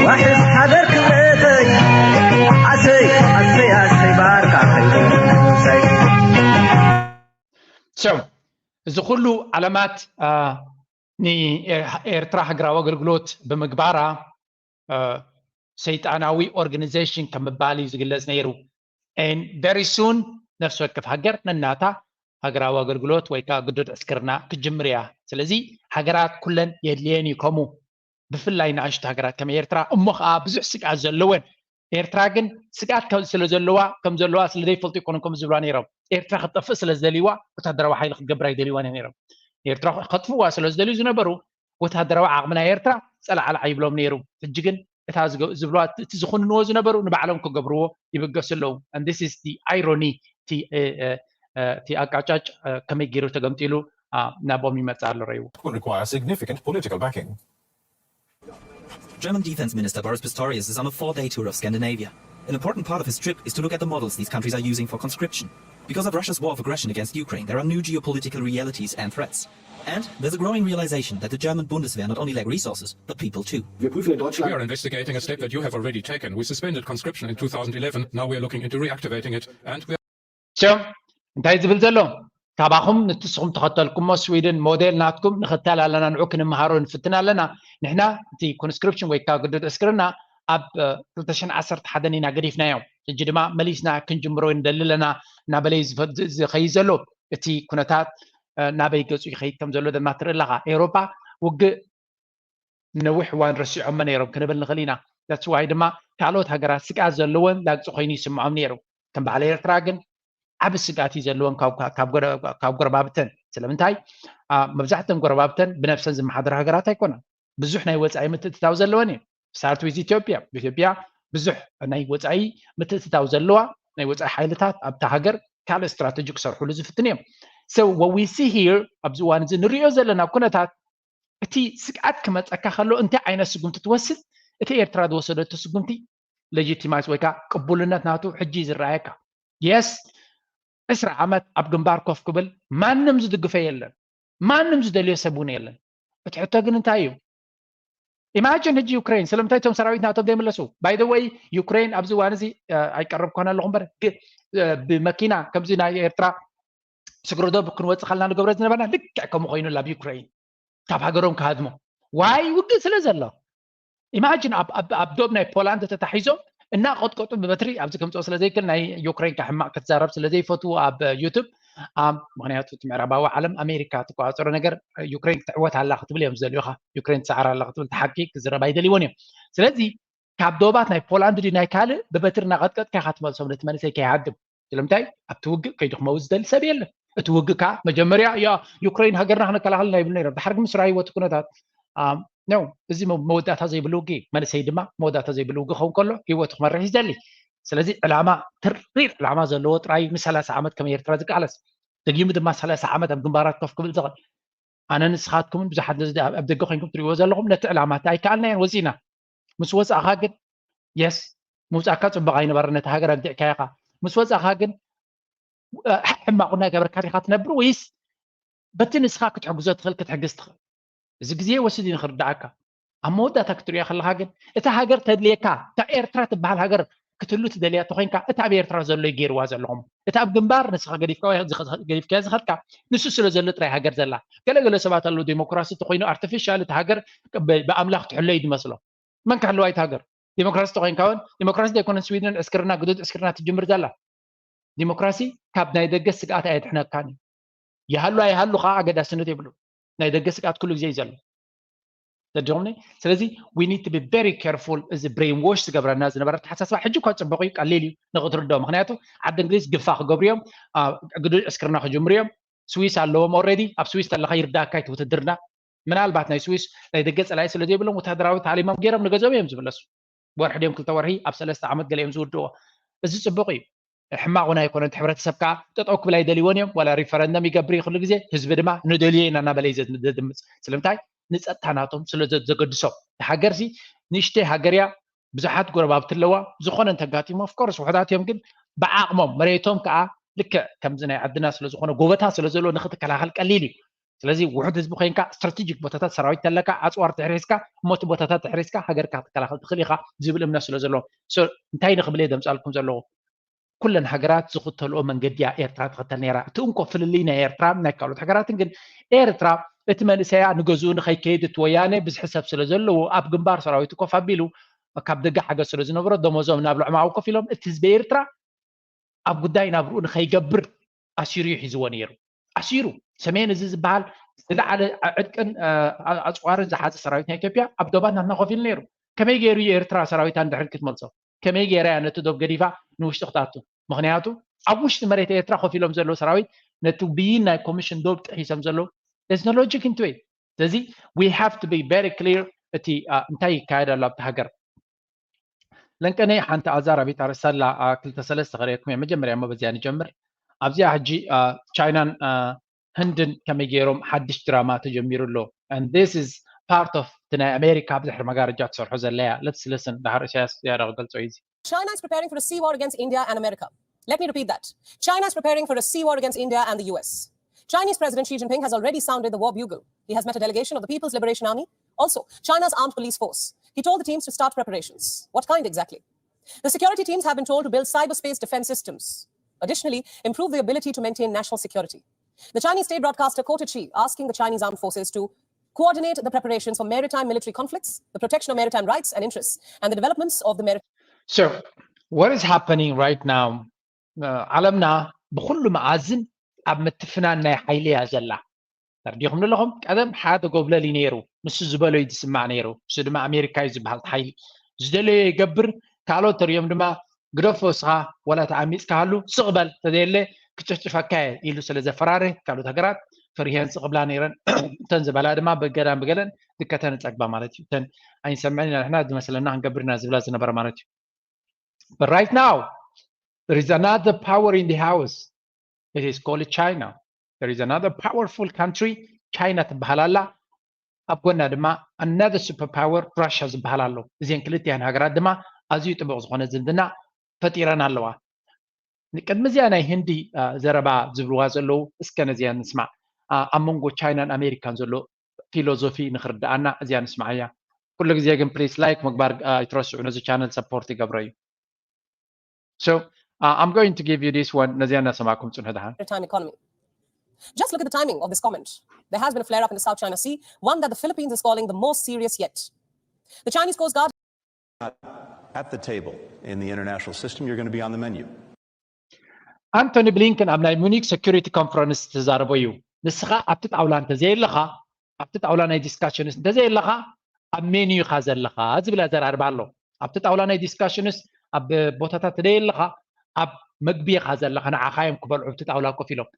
ዋሕስ ሃገር ክብረተይ ኣሰይ ኣሰይ ኣሰይ ባርካ ከይሰይ So እዚ ኩሉ ዓለማት ንኤርትራ ሃገራዊ ኣገልግሎት ብምግባራ ሰይጣናዊ ኦርጋኒዜሽን ከም ምባል እዩ ዝግለጽ ነይሩ። And very soon ነፍሲ ወከፍ ሃገር ነናታ ሃገራዊ ኣገልግሎት ወይ ከዓ ግዱድ ዕስክርና ክጅምር እያ። ስለዚ ሃገራት ኩለን የድልየን እዩ ከምኡ ብፍላይ ንኣሽቱ ሃገራት ከም ኤርትራ እሞ ከዓ ብዙሕ ስግኣት ዘለወን ኤርትራ ግን ስግኣት ስለ ዘለዋ ከም ዘለዋ ስለ ዘይፈልጡ ይኮኑ ከም ዝብላ ነይሮም። ኤርትራ ክትጠፍእ ስለ ዝደልይዋ ወታደራዊ ሓይሊ ክትገብር ኣይደልይዋን እዮም ነይሮም። ኤርትራ ከጥፍዋ ስለ ዝደልዩ ዝነበሩ ወታደራዊ ዓቕሚ ናይ ኤርትራ ጸላዕላዕ ይብሎም ነይሩ። ሕጂ ግን እታ ዝብልዋ እቲ ዝኹንንዎ ዝነበሩ ንባዕሎም ክገብርዎ ይብገሱ ኣለዉ። This is the irony። እቲ ኣቃጫጭ ከመይ ገይሩ ተገምጢሉ ናቦም ይመጽእ ኣሎ ረይዎ። German Defense Minister Boris Pistorius is on a four-day tour of Scandinavia. An important part of his trip is to look at the models these countries are using for conscription. Because of Russia's war of aggression against Ukraine, there are new geopolitical realities and threats. And there's a growing realization that the German Bundeswehr not only lack resources, but people too. We are investigating a step that you have already taken. We suspended conscription in two thousand eleven. Now we are looking into reactivating it. And we are እንታይ ዝብል ዘሎ? ካባኹም ንትስኹም ተኸተልኩሞ ስዊድን ሞዴል ናትኩም ንኽተል ኣለና፣ ንዑ ክንምሃሮ ንፍትን ኣለና። ንሕና እቲ ኮንስክሪፕሽን ወይ ከዓ ግዱድ ዕስክርና ኣብ ክልተ ሽሕን ዓሰርተ ሓደን ኢና ገዲፍናዮ። ሕጂ ድማ መሊስና ክንጅምሮ ንደሊ ኣለና እናበለ እዩ ዝኸይድ ዘሎ። እቲ ኩነታት ናበይ ገፁ ይኸይድ ከም ዘሎ ድማ ትርኢ ኣለኻ። ኤውሮጳ ውግእ ነዊሕ እዋን ረሲዖሞ ነይሮም ክንብል ንኽእል ኢና። That's why ድማ ካልኦት ሃገራት ስግኣት ዘለወን ላግፂ ኮይኑ ይስምዖም ነይሩ። ከም በዓል ኤርትራ ግን ዓቢ ስግኣት እዩ ዘለወን ካብ ጎረባብተን። ስለምንታይ? መብዛሕተን ጎረባብተን ብነብሰን ዝመሓደራ ሃገራት ኣይኮናን። ብዙሕ ናይ ወፃኢ ምትእትታው ዘለወን እዩ። Start with ኢትዮጵያ። ኢትዮጵያ ብዙሕ ናይ ወፃኢ ምትእትታው ዘለዋ፣ ናይ ወፃኢ ሓይልታት ኣብታ ሃገር ካልእ ስትራተጂ ክሰርሕሉ ዝፍትን እዮም። So what we see here ኣብዚ እዋን እዚ ንሪኦ ዘለና ኩነታት እቲ ስግኣት ክመፀካ ከሎ እንታይ ዓይነት ስጉምቲ ትወስድ? እቲ ኤርትራ ዝወሰደቶ ስጉምቲ legitimize ወይ ከዓ ቅቡልነት ናቱ ሕጂ እዩ ዝረኣየካ። Yes ዕስራ ዓመት ኣብ ግንባር ኮፍ ክብል ማንም ዝድግፎ የለን፣ ማንም ዝደልዮ ሰብ እውን የለን። እቲ ሕቶ ግን እንታይ እዩ? Imagine ሕጂ ዩክሬን ስለምንታይ እቶም ሰራዊት ናቶም ዘይምለሱ? By the way ዩክሬን ኣብዚ እዋን እዚ ኣይቀረብኩን ኣለኹ እምበር ብመኪና ከምዚ ናይ ኤርትራ ስግረ ዶብ ክንወፅእ ከለና ንገብሮ ዝነበርና ልክዕ ከምኡ ኮይኑላ ኣብ ዩክሬን ካብ ሃገሮም ክሃድሙ። ዋይ ውግእ ስለ ዘሎ። Imagine ኣብ ዶብ ናይ ፖላንድ ተታሒዞም እናቐጥቀጡ ብበትሪ ኣብዚ ከምፅኦ ስለ ዘይክእል ናይ ዩክሬን ሕማቕ ክትዛረብ ስለ ዘይፈትዉ ኣብ ዩቱብ ምክንያቱ እቲ ምዕራባዊ ዓለም ኣሜሪካ ትቆፃፀሮ ነገር ዩክሬን ክትዕወት ኣላ ክትብል እዮም ዝደልዩኻ። ዩክሬን ትሰዓር ኣላ ክትብል ተሓቂ ክዝረብ ኣይደልይዎን እዮም። ስለዚ ካብ ዶባት ናይ ፖላንድ ድዩ ናይ ካልእ ብበትሪ እናቐጥቀጥካ ኢኻ ትመልሶም ነቲ መንእሰይ ከይሃድም። ስለምንታይ ኣብቲ ውግእ ከይዱ ክመውት ዝደሊ ሰብ የለን። እቲ ውግእ ከዓ መጀመርያ ያ ዩክሬን ሃገርና ክነከላኸል ኢና ይብሉ ነይሮም። ድሓር ግን ምስ ረኣይዎ እቲ ኩነታት ነው እዚ መወዳእታ ዘይብሉ ውግእ እዩ። መንእሰይ ድማ መወዳእታ ዘይብሉ ውግእ ክኸውን ከሎ ህይወቱ ክመርሕ እዩ ዝደሊ። ስለዚ ዕላማ ተሪር ዕላማ ዘለዎ ጥራይ ንሰላሳ ዓመት ከም ኤርትራ ዝቃለስ ደጊሙ ድማ ሰላሳ ዓመት ኣብ ግንባራት ኮፍ ክብል ዝኽእል ኣነ ንስኻትኩምን ብዙሓት ነዚ ኣብ ደገ ኮይንኩም ትሪእዎ ዘለኹም ነቲ ዕላማ እቲ ኣይከኣልናዮን ወፂእና ምስ ወፃእኻ ግን የስ ምውፃእካ ፅቡቕ ኣይነበረ ነቲ ሃገር ኣግዲዕካ ኢኻ ምስ ወፃእኻ ግን ሕማቕ ናይ ገበርካ ዲኻ ትነብር ወይስ በቲ ንስኻ ክትሕግዞ ትኽእል ክትሕግዝ ትኽእል እዚ ግዜ ወስድ እዩ ንክርዳኣካ ኣብ መወዳእታ ክትሪኦ ከለካ ግን እታ ሃገር ተድልየካ እታ ኤርትራ ትበሃል ሃገር ክትህሉ ትደልያ ተኮይንካ እታ ኣብ ኤርትራ ዘሎ ገይርዋ ዘለኹም እታ ኣብ ግንባር ንስኻ ገዲፍካ ገዲፍካ ዝኸድካ ንሱ ስለ ዘሎ ጥራይ ሃገር ዘላ ገለገለ ሰባት ኣለዉ ዲሞክራሲ ተኮይኑ ኣርቲፊሻል እታ ሃገር ብኣምላኽ ትሕሎ እዩ ዝመስሎ መን ክሕልዋ እታ ሃገር ዲሞክራሲ ተኮይንካ እውን ዲሞክራሲ ዘይኮነ ስዊድን ዕስክርና ግዱድ ዕስክርና ትጅምር ዘላ ዲሞክራሲ ካብ ናይ ደገ ስግኣት ኣየድሕነካን እዩ ይሃሉ ኣይሃሉ ከዓ ኣገዳስነት የብሉ ናይ ደገ ስግኣት ኩሉ ግዜ እዩ ዘሎ ተዲኹምኒ ስለዚ we need to be very careful እዚ brainwash ዝገብረና ዝነበረ ኣተሓሳስባ ሕጂ እኳ ፅቡቅ እዩ ቀሊል እዩ ንክትርድኦ ምክንያቱ ዓዲ እንግሊዝ ግፋ ክገብሩ እዮም ግዱድ ዕስክርና ክጅምሩ እዮም ስዊስ ኣለዎም already ኣብ ስዊስ ተለካ ይርዳእካ እቲ ውትድርና ምናልባት ናይ ስዊስ ናይ ደገ ፀላኢ ስለ ዘይብሎም ወታደራዊ ታዕሊሞም ገይሮም ንገዝኦም እዮም ዝምለሱ ወርሒ ድዮም ክልተ ወርሒ ኣብ ሰለስተ ዓመት ገሊኦም ዝውድእዎ እዚ ፅቡቅ እዩ ሕማቅ እውን ኣይኮነን እቲ ሕብረተሰብ ከዓ ጠጠው ክብል ኣይደልይዎን እዮም ዋላ ሪፈረንደም ይገብር እዩ ኩሉ ግዜ ህዝቢ ድማ ንደልዮ ኢና እናበለ እዩ ዘድምፅ ስለምንታይ ንፀጥታ ናቶም ስለ ዘገድሶም ሃገር ሲ ንእሽተይ ሃገር እያ ብዙሓት ጎረባብቲ ኣለዋ ዝኾነ እንተጋጢሙ of course ውሕዳት እዮም ግን ብዓቕሞም መሬቶም ከዓ ልክዕ ከምዚ ናይ ዓድና ስለ ዝኾነ ጎበታት ስለ ዘለዎ ንክትከላኸል ቀሊል እዩ ስለዚ ውሑድ ህዝቢ ኮይንካ ስትራቴጂክ ቦታታት ሰራዊት ተለካ ኣፅዋር ትሕሪስካ እሞ እቲ ቦታታት ትሕሪስካ ሃገርካ ክትከላኸል ትኽእል ኢኻ ዝብል እምነት ስለ ዘለዎ እንታይ ንክብል እየ ዘምፃልኩም ዘለኹ ኩለን ሃገራት ዝኽተልኦ መንገዲ እያ ኤርትራ ትኽተል ነይራ እቲ እንኮ ፍልልይ ናይ ኤርትራ ናይ ካልኦት ሃገራትን ግን ኤርትራ እቲ መንእሰያ ንገዝኡ ንኸይከይድ እቲ ወያነ ብዝሒ ሰብ ስለ ዘለዎ ኣብ ግንባር ሰራዊቱ ኮፍ ኣቢሉ ካብ ደገ ሓገዝ ስለ ዝነብሮ ደሞዞም ናብ ልዕማዊ ኮፍ ኢሎም እቲ ህዝቢ ኤርትራ ኣብ ጉዳይ ናብርኡ ንኸይገብር ኣሲሩ እዩ ሒዝዎ ነይሩ ኣሲሩ ሰሜን እዚ ዝበሃል ዝለዓለ ዕጥቅን ኣፅዋርን ዝሓዘ ሰራዊት ናይ ኢትዮጵያ ኣብ ዶባት ናትና ኮፍ ኢሉ ነይሩ ከመይ ገይሩ እዩ ኤርትራ ሰራዊታ ንድሕሪት ክትመልሶ ከመይ ገይራ እያ ነቲ ዶብ ገዲፋ ንውሽጢ ክትኣቱ? ምክንያቱ ኣብ ውሽጢ መሬት ኤርትራ ኮፍ ኢሎም ዘለዉ ሰራዊት ነቲ ብይን ናይ ኮሚሽን ዶብ ጥሒሶም ዘለዉ። There's no logic into it። ስለዚ we have to be very clear እቲ እንታይ ይካየድ ኣሎ ኣብቲ ሃገር። ለንቀነይ ሓንቲ ኣዛራቢት ኣርእስቲ ኣላ ክልተ ሰለስተ ከርእየኩም እየ። መጀመርያ እሞ በዚኣ ንጀምር። ኣብዚኣ ሕጂ ቻይናን ህንድን ከመይ ገይሮም ሓድሽ ድራማ ተጀሚሩ ኣሎ። And this is part of እቲ ናይ ኣሜሪካ ብድሕሪ መጋረጃ ትሰርሖ ዘለያ። Let's listen። ድሓር ኢሳያስ ዝያዳ ክገልጾ እዩ እዚ። China is preparing for a sea war against India and America. Let me repeat that. China is preparing for a sea war against India and the U S. Chinese President Xi Jinping has already sounded the war bugle. He has met a delegation of the People's Liberation Army, also China's armed police force. He told the teams to start preparations. What kind exactly? The security teams have been told to build cyberspace defense systems. Additionally, improve the ability to maintain national security. The Chinese state broadcaster quoted Xi asking the Chinese armed forces to coordinate the preparations for maritime military conflicts, the protection of maritime rights and interests, and the developments of the maritime. So, what is happening right now? ዓለምና ብኩሉ መኣዝን ኣብ ምትፍናን ናይ ሓይሊ እያ ዘላ። ተርዲኹም ኣለኹም። ቀደም ሓደ ጎብለል እዩ ነይሩ። ንሱ ዝበሎ እዩ ዝስማዕ ነይሩ። እሱ ድማ ኣሜሪካ እዩ ዝበሃል ሓይሊ። ዝደለዮ ይገብር። ካልኦት ተሪኦም ድማ ግደፎ እስኻ፣ ወላ ተዓሚፅካ ሃሉ ስቕ በል፣ ተዘየለ ክጨፍጭፈካ እየ ኢሉ ስለ ዘፈራርህ ካልኦት ሃገራት ፈሪሀን ስቕ ብላ ነይረን። እተን ዝበላ ድማ ብገዳን ብገለን ዝከተን ጸግባ ማለት እዩ። እተን ኣይንሰምዕን ኢና ንሕና ዝመስለና ክንገብር ኢና ዝብላ ዝነበረ ማለት እዩ። But right now, there is another power in the house. It is called China. There is another powerful country. ቻይና ትበሃል ኣላ። ኣብ ጎና ድማ another super power ራሽያ ዝበሃል ኣሎ። እዚአን ክልቲኣን ሃገራት ድማ ኣዝዩ ጥቡቕ ዝኾነ ዝምድና ፈጢረን ኣለዋ። ንቅድሚ እዚኣ ናይ ህንዲ ዘረባ ዝብልዋ ዘለዉ እስከ ነዚኣ ንስማዕ። ኣብ መንጎ ቻይናን ኣሜሪካን ዘሎ ፊሎዞፊ ንክርድኣና እዚኣ ንስማዓያ። ኩሉ ግዜ ግን please like ምግባር ኣይትረስዑ፣ ነዚ ቻነል support ይገብሮ እዩ። So uh, I'm going to give you this one። ነዚኣ እናሰማዕኩም ጽንሑ ደሓን። Maritime economy. Just look at the timing of this comment. There has been a flare up in the South China Sea, one that the Philippines is calling the most serious yet. The Chinese Coast Guard at the table in the international system, you're going to be on the menu. ኣንቶኒ ብሊንከን ኣብ ናይ ሙኒክ ሴኩሪቲ ኮንፈረንስ ዝተዛረቦ እዩ። ንስኻ ኣብቲ ጣውላ እንተዘየለኻ፣ ኣብቲ ጣውላ ናይ ዲስካሽንስ እንተዘየለኻ ኣብ ሜኑ ኢኻ ዘለኻ ዝብል ኣዘራርባ ኣሎ። ኣብቲ ጣውላ ናይ ዲስካሽንስ ኣብ ቦታታት ተደየለኻ ኣብ መግቢ ኢኻ ዘለኻ፣ ንዓኻ እዮም ክበልዑ ኣብቲ ጣውላ ኮፍ ኢሎም።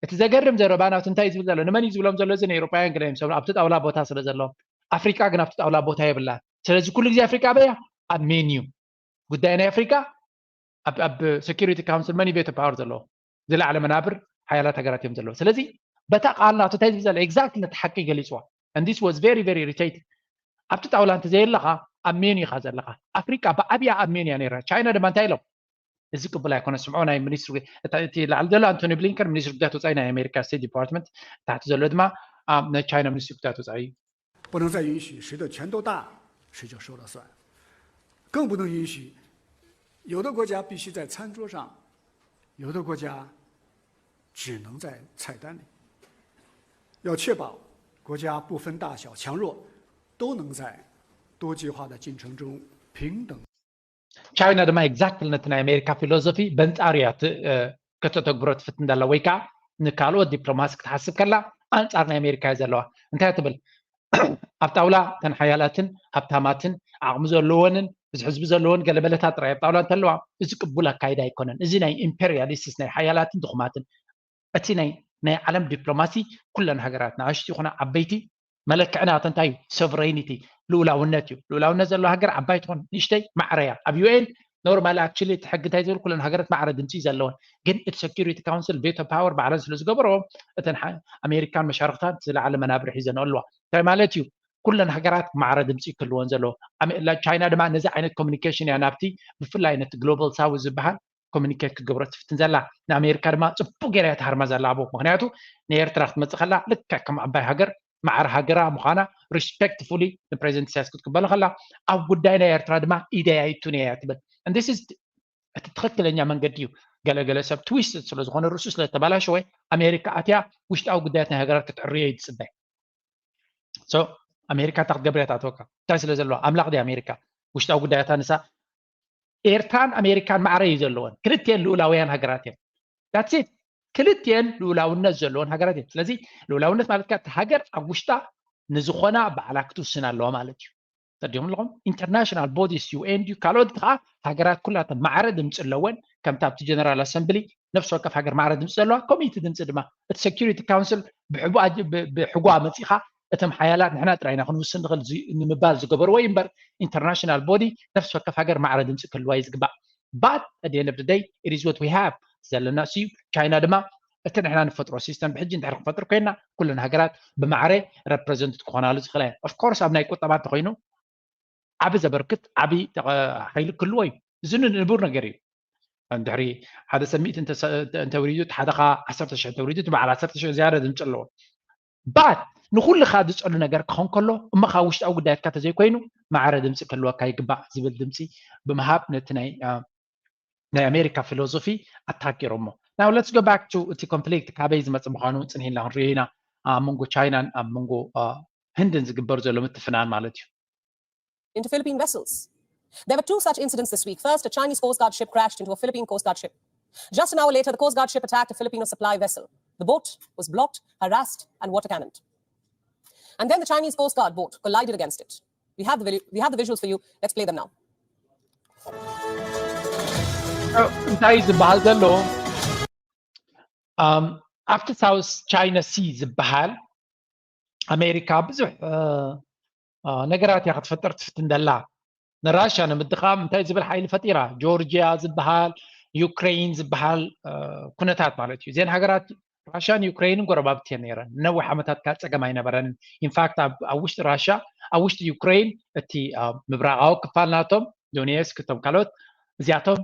እቲ ዘገርም ዘረባ ናቱ እንታይ ዝብል ዘሎ፣ ንመን እዩ ዝብሎም ዘሎ? እዚ ንኤውሮጳውያን ገለ እዮም። ኣብቲ ጣውላ ቦታ ስለ ዘለዎም። ኣፍሪቃ ግን ኣብቲ ጣውላ ቦታ የብላ። ስለዚ ኩሉ ግዜ ኣፍሪቃ በያ ኣብ ሜን እዩ። ጉዳይ ናይ ኣፍሪቃ ኣብ ኣብ ሴኩሪቲ ካውንስል መን እዩ ቬቶ ፓወር ዘለዎ? ዝለዓለ መናብር ሓያላት ሃገራት እዮም ዘለዎ። ስለዚ በታ ቃል ናቱ እንታይ ዝብል ዘሎ? Exactly ነቲ ሓቂ ገሊፅዋ። And this was very very irritating። ኣብቲ ጣውላ እንተዘየለኻ ኣብ ሜን ኢኻ ዘለኻ። ኣፍሪቃ ብዓብያ ኣብ ሜን እያ ነይራ። ቻይና ድማ እንታይ ኢሎም? እዚ ቅቡል ኣይኮነ። ስምዖ ናይ ሚኒስትሪ እቲ ላዕሊ ዘሎ ኣንቶኒ ብሊንከን ሚኒስትሪ ጉዳያት ወፃኢ ናይ ኣሜሪካ ስቴት ዲፓርትመንት፣ ታሕቲ ዘሎ ድማ ናይ ቻይና ሚኒስትሪ ጉዳያት ወፃኢ እዩ። 不能再允许谁的拳头大，谁就说了算，更不能允许有的国家必须在餐桌上，有的国家只能在菜单里。要确保国家不分大小强弱，都能在多极化的进程中平等。 ቻይና ድማ exactly ነቲ ናይ ኣሜሪካ ፊሎዞፊ በንጻሩ እያ ከተተግብሮ ትፍትን ዘላ፣ ወይ ከዓ ንካልኦት ዲፕሎማሲ ክትሓስብ ከላ ኣንጻር ናይ ኣሜሪካ እያ ዘለዋ። እንታይ ትብል? ኣብ ጣውላ እተን ሓያላትን ሃብታማትን ዓቕሚ ዘለዎንን ብዙሕ ህዝቢ ዘለዎን ገለመለታት ጥራይ ኣብ ጣውላ እንተለዋ፣ እዚ ቅቡል ኣካይዳ ኣይኮነን። እዚ ናይ ኢምፔሪያሊስትስ ናይ ሓያላትን ድኹማትን፣ እቲ ናይ ናይ ዓለም ዲፕሎማሲ ኩለን ሃገራት ንኣሽቱ ይኹና ዓበይቲ መለክዕና እንታይ እዩ? ሶቨሬኒቲ፣ ልኡላውነት እዩ። ልኡላውነት ዘለዋ ሃገር ዓባይ ትኹን ንእሽተይ ማዕረ እያ። ኣብ ዩኤን ኖርማል ኣክቹሊ እቲ ሕጊ እንታይ ዝብል ኩለን ሃገራት ማዕረ ድምፂ ዘለወን፣ ግን እቲ ሴኩሪቲ ካውንስል ቬቶ ፓወር ባዕለን ስለ ዝገበረዎ እተን ኣሜሪካን መሻርክታን ዝለዓለ መናብር ሒዘን ኣለዋ። እንታይ ማለት እዩ? ኩለን ሃገራት ማዕረ ድምፂ ክህልወን ዘለዎ። ቻይና ድማ ነዚ ዓይነት ኮሚኒኬሽን እያ ናብቲ ብፍላይ ነቲ ግሎባል ሳውዝ ዝበሃል ኮሚኒኬት ክትገብሮ ትፍትን ዘላ። ንኣሜሪካ ድማ ፅቡቅ ገይራ እያ ትሃርማ ዘላ ኣብኡ። ምክንያቱ ንኤርትራ ክትመፅእ ከላ ልክዕ ከም ዓባይ ሃገር ማዕረ ሃገራ ምዃና ሪስፔክትፉሊ ንፕሬዚደንት ኢሳያስ ክትቅበሎ ከላ፣ ኣብ ጉዳይ ናይ ኤርትራ ድማ ኢደይ ኣይቱን እያ ትብል። And this is እቲ ትኽክለኛ መንገዲ እዩ። ገለገለ ሰብ ትዊስት ስለ ዝኾነ ርእሱ ስለ ተባላሸወ ኣሜሪካ ኣትያ ውሽጣዊ ጉዳያት ናይ ሃገራት ክትዕርዮ እዩ ዝፅበ። So ኣሜሪካ እንታይ ክትገብር እያ ትኣትወካ? እንታይ ስለ ዘለዋ? ኣምላኽ ድያ ኣሜሪካ? ውሽጣዊ ጉዳያታ ንሳ ኤርትራን ኣሜሪካን ማዕረ እዩ ዘለወን። ክልቲኤን ልኡላውያን ሃገራት እየን። That's it። ክልቲኤን ልኡላውነት ዘለወን ሃገራት እየን። ስለዚ ልኡላውነት ማለት ከኣ እታ ሃገር ኣብ ውሽጣ ንዝኾና ባዕላ ክትውስን ኣለዋ ማለት እዩ። ተዲኹም ኣለኹም። ኢንተርናሽናል ቦዲስ፣ ዩ ኤን ድዩ ካልኦት ከዓ ሃገራት ኩላተን ማዕረ ድምፂ ኣለወን። ከምቲ ኣብቲ ጀነራል ኣሰምብሊ ነፍሲ ወከፍ ሃገር ማዕረ ድምፂ ዘለዋ፣ ኮሚኒቲ ድምፂ ድማ እቲ ሴኪሪቲ ካውንስል ብሕጓ መፂኻ እቶም ሓያላት ንሕና ጥራይና ክንውስን ንኽእል ንምባል ዝገበርዎ እዩ እምበር፣ ኢንተርናሽናል ቦዲ ነፍሲ ወከፍ ሃገር ማዕረ ድምፂ ክህልዋ እዩ ዝግባእ። ባት ደይ ደይ ኢት ኢዝ ወት ዊ ሃቭ ዘለና እሱ እዩ። ቻይና ድማ እቲ ንሕና ንፈጥሮ ሲስተም ብሕጂ እንድሕር ክንፈጥር ኮይና ኩለን ሃገራት ብማዕረ ረፕረዘንት ክኾናሉ ዝኽእላ እየን። ኦፍኮርስ ኣብ ናይ ቁጠባ እንተኮይኑ ዓቢ ዘበርክት ዓቢ ሓይሊ ክህልዎ እዩ። እዚ ንቡር ነገር እዩ። እንድሕሪ ሓደ ሰብ ሚእቲ እንተውሪዱ፣ ሓደ ኻ ዓሰርተ ሽሕ እንተውሪዱ፣ እቲ በዓል ዓሰርተ ሽሕ ዝያዳ ድምፂ ኣለዎ። ባት ንኩሉ ካ ዝፀሉ ነገር ክኾን ከሎ እሞ ካ ውሽጣዊ ጉዳያትካ ተዘይኮይኑ ማዕረ ድምፂ ክህልወካ ይግባእ ዝብል ድምፂ ብምሃብ ነቲ ናይ ናይ ኣሜሪካ ፊሎዞፊ ኣታኪሮሞ። Now let's go back to እቲ ኮንፍሊክት ካበይ ዝመፅእ ምዃኑ ፅንሒልና ክንሪኦ ኢና። ኣብ መንጎ ቻይናን ኣብ መንጎ ህንድን ዝግበር ዘሎ ምትፍናን ማለት እዩ። into Philippine vessels. There were two such incidents this week. First, a Chinese Coast Guard ship crashed into a Philippine Coast Guard ship. Just an hour later, the Coast Guard ship attacked a Filipino supply vessel. The boat was blocked, harassed, and water cannoned. And then the Chinese Coast Guard boat collided against it. We have the, vi- we have the visuals for you. Let's play them now. እንታይ ዝበሃል ዘሎ ኣብቲ ሳውስ ቻይና ሲ ዝበሃል ኣሜሪካ ብዙሕ ነገራት እያ ክትፈጥር ትፍትን ደላ። ንራሽያ ንምድኻም እንታይ ዝብል ሓይሊ ፈጢራ? ጆርጂያ ዝበሃል፣ ዩክሬን ዝበሃል ኩነታት ማለት እዩ። እዘን ሃገራት ራሽያን ዩክሬንን ጎረባብቲ እየን ነይረን። ንነዊሕ ዓመታት ካብ ፀገም ኣይነበረንን። ኢንፋክት ኣብ ውሽጢ ራሽያ፣ ኣብ ውሽጢ ዩክሬን እቲ ምብራቃዊ ክፋል ናቶም ዶኔስክ፣ እቶም ካልኦት እዚኣቶም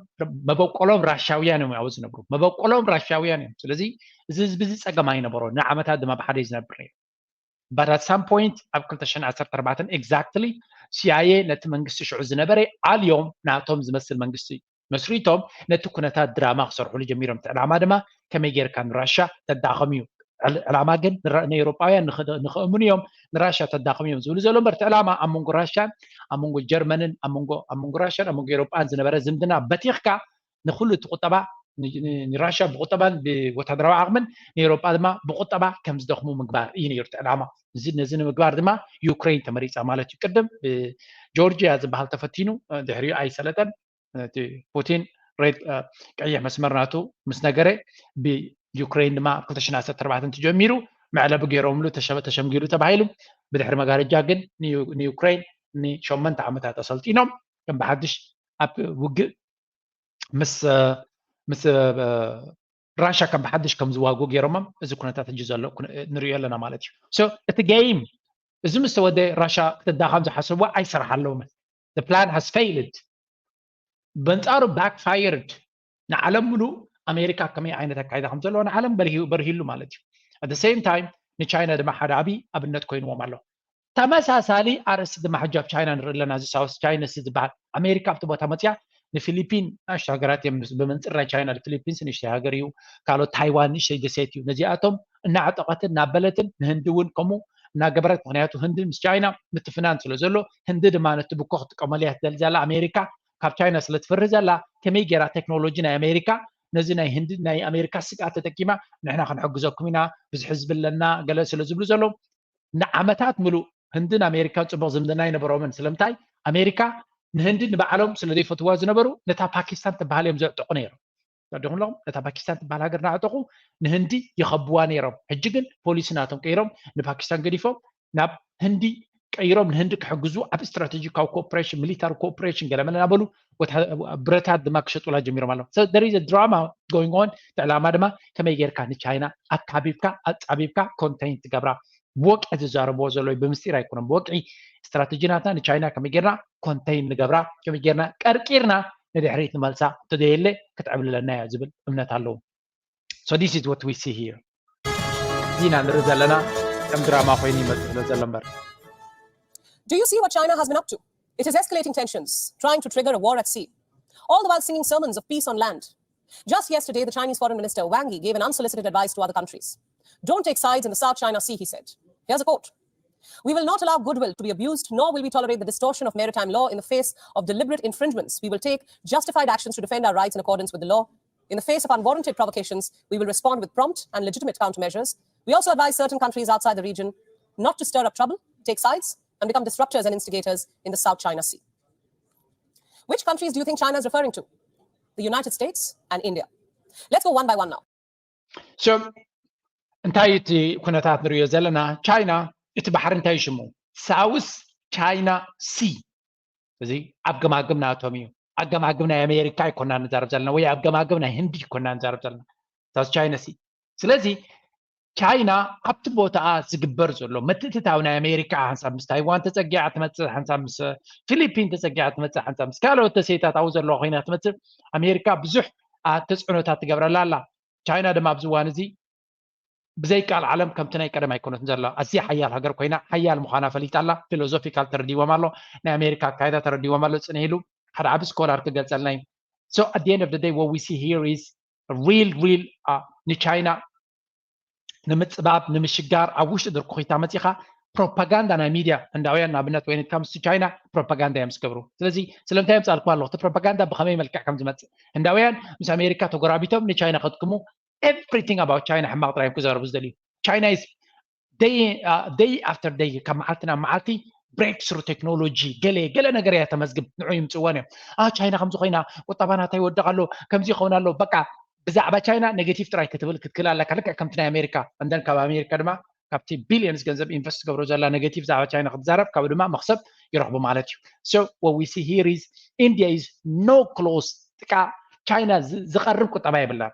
መበቆሎም ራሽያውያን እዮም ኣብኡ ዝነብሩ። መበቆሎም ራሽያውያን እዮም። ስለዚ እዚ ህዝቢ እዚ ፀገም ኣይነበሮ። ንዓመታት ድማ ብሓደ እዩ ዝነብር ነይሩ። But at some point ኣብ ክልተ ሽሕን ዓሰርተ ኣርባዕተን exactly ሲኣይኤ ነቲ መንግስቲ ሽዑ ዝነበረ ኣልዮም ናቶም ዝመስል መንግስቲ መስሪቶም ነቲ ኩነታት ድራማ ክሰርሕሉ ጀሚሮም። እቲ ዕላማ ድማ ከመይ ጌርካ ንራሻ ተዳኸም እዩ። ዕላማ ግን ንኤውሮጳውያን ንኽእምኑ እዮም፣ ንራሻ ተዳኸም እዮም ዝብሉ ዘሎ እምበር እቲ ዕላማ ኣብ መንጎ ራሻን ኣብ መንጎ ጀርመንን ኣብ መንጎ ራሻን ኣብ መንጎ ኤውሮጳን ዝነበረ ዝምድና በቲኽካ ንኩሉ እቲ ቁጠባ ንራሻ ብቁጠባን ብወታደራዊ ዓቕምን ንኤውሮጳ ድማ ብቁጠባ ከም ዝደኽሙ ምግባር እዩ ነይሩ እቲ ዕላማ። ነዚ ንምግባር ድማ ዩክሬን ተመሪፃ ማለት እዩ። ቅድም ብጆርጂያ ዝበሃል ተፈቲኑ ድሕሪኡ ኣይሰለጠን። እቲ ፑቲን ሬድ ቀይሕ መስመር ናቱ ምስ ነገረ ብዩክሬን ድማ ኣብ ክልተ ሽሕን ዓሰርተ ኣርባዕተን ተጀሚሩ መዕለቢ ገይሮምሉ ተሸምጊሉ ተባሂሉ። ብድሕሪ መጋረጃ ግን ንዩክሬን ንሸመንተ ዓመታት ኣሰልጢኖም ከም ብሓድሽ ኣብ ውግእ ምስ ምስ ራሻ ከም ብሓድሽ ከም ዝዋጉ ገይሮሞም እዚ ኩነታት ሕጂ ዘሎ ንሪኦ ኣለና ማለት እዩ። እቲ ጌይም እዚ ምስ ተወደ ራሻ ክትዳኸም ዝሓሰብዋ ኣይሰራሓለውምን። ፕላን ሃስ ፌይልድ። በንፃሩ ባክፋየርድ። ንዓለም ሙሉእ ኣሜሪካ ከመይ ዓይነት ኣካይዳ ከም ዘለዎ ንዓለም በርሂሉ ማለት እዩ። ኣት ሴም ታይም ንቻይና ድማ ሓደ ዓብዪ ኣብነት ኮይንዎም ኣሎ። ተመሳሳሊ ኣርእስቲ ድማ ሕጂ ኣብ ቻይና ንርኢ ኣለና። እዚ ሳውስ ቻይና ሲ ዝበሃል ኣሜሪካ ኣብቲ ቦታ መፅያ ንፊሊፒን ንኣሽቱ ሃገራት እዮም ብመንፅር ናይ ቻይና ፊሊፒንስ ንእሽተይ ሃገር እዩ። ካልኦት ታይዋን ንእሽተይ ደሴት እዩ። ነዚኣቶም እናዕጠቐትን እናበለትን ንህንዲ እውን ከምኡ እናገበረት ምክንያቱ ህንዲ ምስ ቻይና ምትፍናን ስለ ዘሎ ህንዲ ድማ ነቲ ብኮ ክትጥቀመሉ እያ ትደሊ ዘላ ኣሜሪካ ካብ ቻይና ስለ ትፈሪ ዘላ ከመይ ገይራ ቴክኖሎጂ ናይ ኣሜሪካ ነዚ ናይ ህንዲ ናይ ኣሜሪካ ስግኣት ተጠቂማ ንሕና ክንሕግዘኩም ኢና ብዙሕ ህዝቢ ኣለና ገለ ስለ ዝብሉ ዘለዉ ንዓመታት ምሉእ ህንድን ኣሜሪካን ፅቡቅ ዝምድና ኣይነበሮምን። ስለምንታይ ኣሜሪካ ንህንዲ ንባዕሎም ስለ ዘይፈትዋ ዝነበሩ ነታ ፓኪስታን ትበሃል እዮም ዘዕጥቁ ነይሮም። ተረዲኹም ኣለኹም? ነታ ፓኪስታን ትበሃል ሃገር እናዕጠቁ ንህንዲ ይኸብዋ ነይሮም። ሕጂ ግን ፖሊሲ ናቶም ቀይሮም ንፓኪስታን ገዲፎም ናብ ህንዲ ቀይሮም ንህንዲ ክሕግዙ ኣብ ስትራቴጂካዊ ኮኦፕሬሽን ሚሊታሪ ኮኦፕሬሽን ገለመለ እናበሉ ብረታት ድማ ክሸጡላ ጀሚሮም ኣለዉ። ድራማ ጎይንግ ኦን። እቲ ዕላማ ድማ ከመይ ጌርካ ንቻይና ኣካቢብካ ኣፃቢብካ ኮንቴይን ትገብራ። ብወቅዒ ዝዛረብዎ ዘለዉ ብምስጢር ኣይኮነን። ብወቅዒ ስትራቴጂ ናትና ንቻይና ከመይ ጌርና ኮንቴይን ንገብራ፣ ከመይ ጌርና ቀርቂርና ንድሕሪት ንመልሳ፣ ተደየለ ክትዕብልለና እያ ዝብል እምነት ኣለዎም። So this is what we see here. ዚና ንርኢ ዘለና ከም ድራማ ኮይኑ ይመፅእ ዘሎ ዘሎ እምበር Do you see what China has been up to? It is escalating tensions, trying to trigger a war at sea, all the while singing sermons of peace on land. Just yesterday, the Chinese Foreign Minister Wang Yi gave an unsolicited advice to other countries. Don't take sides in the South China Sea, he said. Here's a quote. We will not allow goodwill to be abused, nor will we tolerate the distortion of maritime law in the face of deliberate infringements. We will take justified actions to defend our rights in accordance with the law. In the face of unwarranted provocations, we will respond with prompt and legitimate countermeasures. We also advise certain countries outside the region not to stir up trouble, take sides, and become disruptors and instigators in the South China Sea. Which countries do you think China is referring to? The United States and India. Let's go one by one now. So እንታይ እቲ ኩነታት ንሪኦ ዘለና? ቻይና እቲ ባሕሪ እንታይ ሽሙ? ሳውስ ቻይና ሲ። እዚ ኣብ ገማግም ናቶም እዩ። ኣብ ገማግም ናይ ኣሜሪካ ኣይኮና ንዛረብ ዘለና፣ ወይ ኣብ ገማግም ናይ ህንዲ ኣይኮና ንዛረብ ዘለና፣ ሳውስ ቻይና ሲ። ስለዚ ቻይና ኣብቲ ቦታኣ ዝግበር ዘሎ ምትእትታው ናይ ኣሜሪካ ሓንሳብ ምስ ታይዋን ተፀጊዓ ትመፅእ፣ ሓንሳብ ምስ ፊሊፒን ተፀጊዓ ትመፅእ፣ ሓንሳብ ምስ ካልኦት ደሴታት ኣብኡ ዘለዋ ኮይና ትመፅእ። ኣሜሪካ ብዙሕ ተፅዕኖታት ትገብረላ ኣላ። ቻይና ድማ ኣብዚ እዋን እዚ ብዘይ ቃል ዓለም ከምቲ ናይ ቀደም ኣይኮነትን ዘላ። ኣዝያ ሓያል ሃገር ኮይና ሓያል ምዃና ፈሊጣ ኣላ። ፊሎዞፊካል ተረዲዎም ኣሎ፣ ናይ ኣሜሪካ ኣካይዳ ተረዲዎም ኣሎ። ፅንህ ኢሉ ሓደ ዓቢ ስኮላር ክገልፀልና እዩ። So at the end of the day, what we see here is real real ንቻይና ንምፅባብ ንምሽጋር ኣብ ውሽጢ ድርኩኺታ መፂኻ ፕሮፓጋንዳ ናይ ሚድያ ህንዳውያን ንኣብነት ወይ ንካምስ ቻይና ፕሮፓጋንዳ እዮም ዝገብሩ። ስለዚ ስለምንታይ ምፃልኩ ኣለኹ እቲ ፕሮፓጋንዳ ብኸመይ መልክዕ ከም ዝመፅእ? ህንዳውያን ምስ ኣሜሪካ ተጎራቢቶም ንቻይና ከድክሙ everything about ቻይና ሕማቕ ጥራይ እዮም ክዛረቡ ዝደልዩ። ቻይና is day day after day ካብ መዓልቲ ናብ መዓልቲ breakthrough technology ገለ ገለ ነገር እያ ተመዝግብ። ንዑ ይምፅወን እዮም። ቻይና ከምዚ ኮይና፣ ቁጠባ ናታ ይወድቕ ኣሎ፣ ከምዚ ይኸውን ኣሎ። በቃ ብዛዕባ ቻይና ኔጌቲቭ ጥራይ ክትብል ክትክእል ኣለካ፣ ልክዕ ከምቲ ናይ ኣሜሪካ። እንደን ካብ ኣሜሪካ ድማ ካብቲ ቢልዮንስ ገንዘብ ኢንቨስት ትገብሮ ዘላ ኔጌቲቭ ብዛዕባ ቻይና ክትዛረብ፣ ካብኡ ድማ መኽሰብ ይረኽቡ ማለት እዩ። So what we see here is India is no close ጥቃ ቻይና ዝቐርብ ቁጠባ የብላን።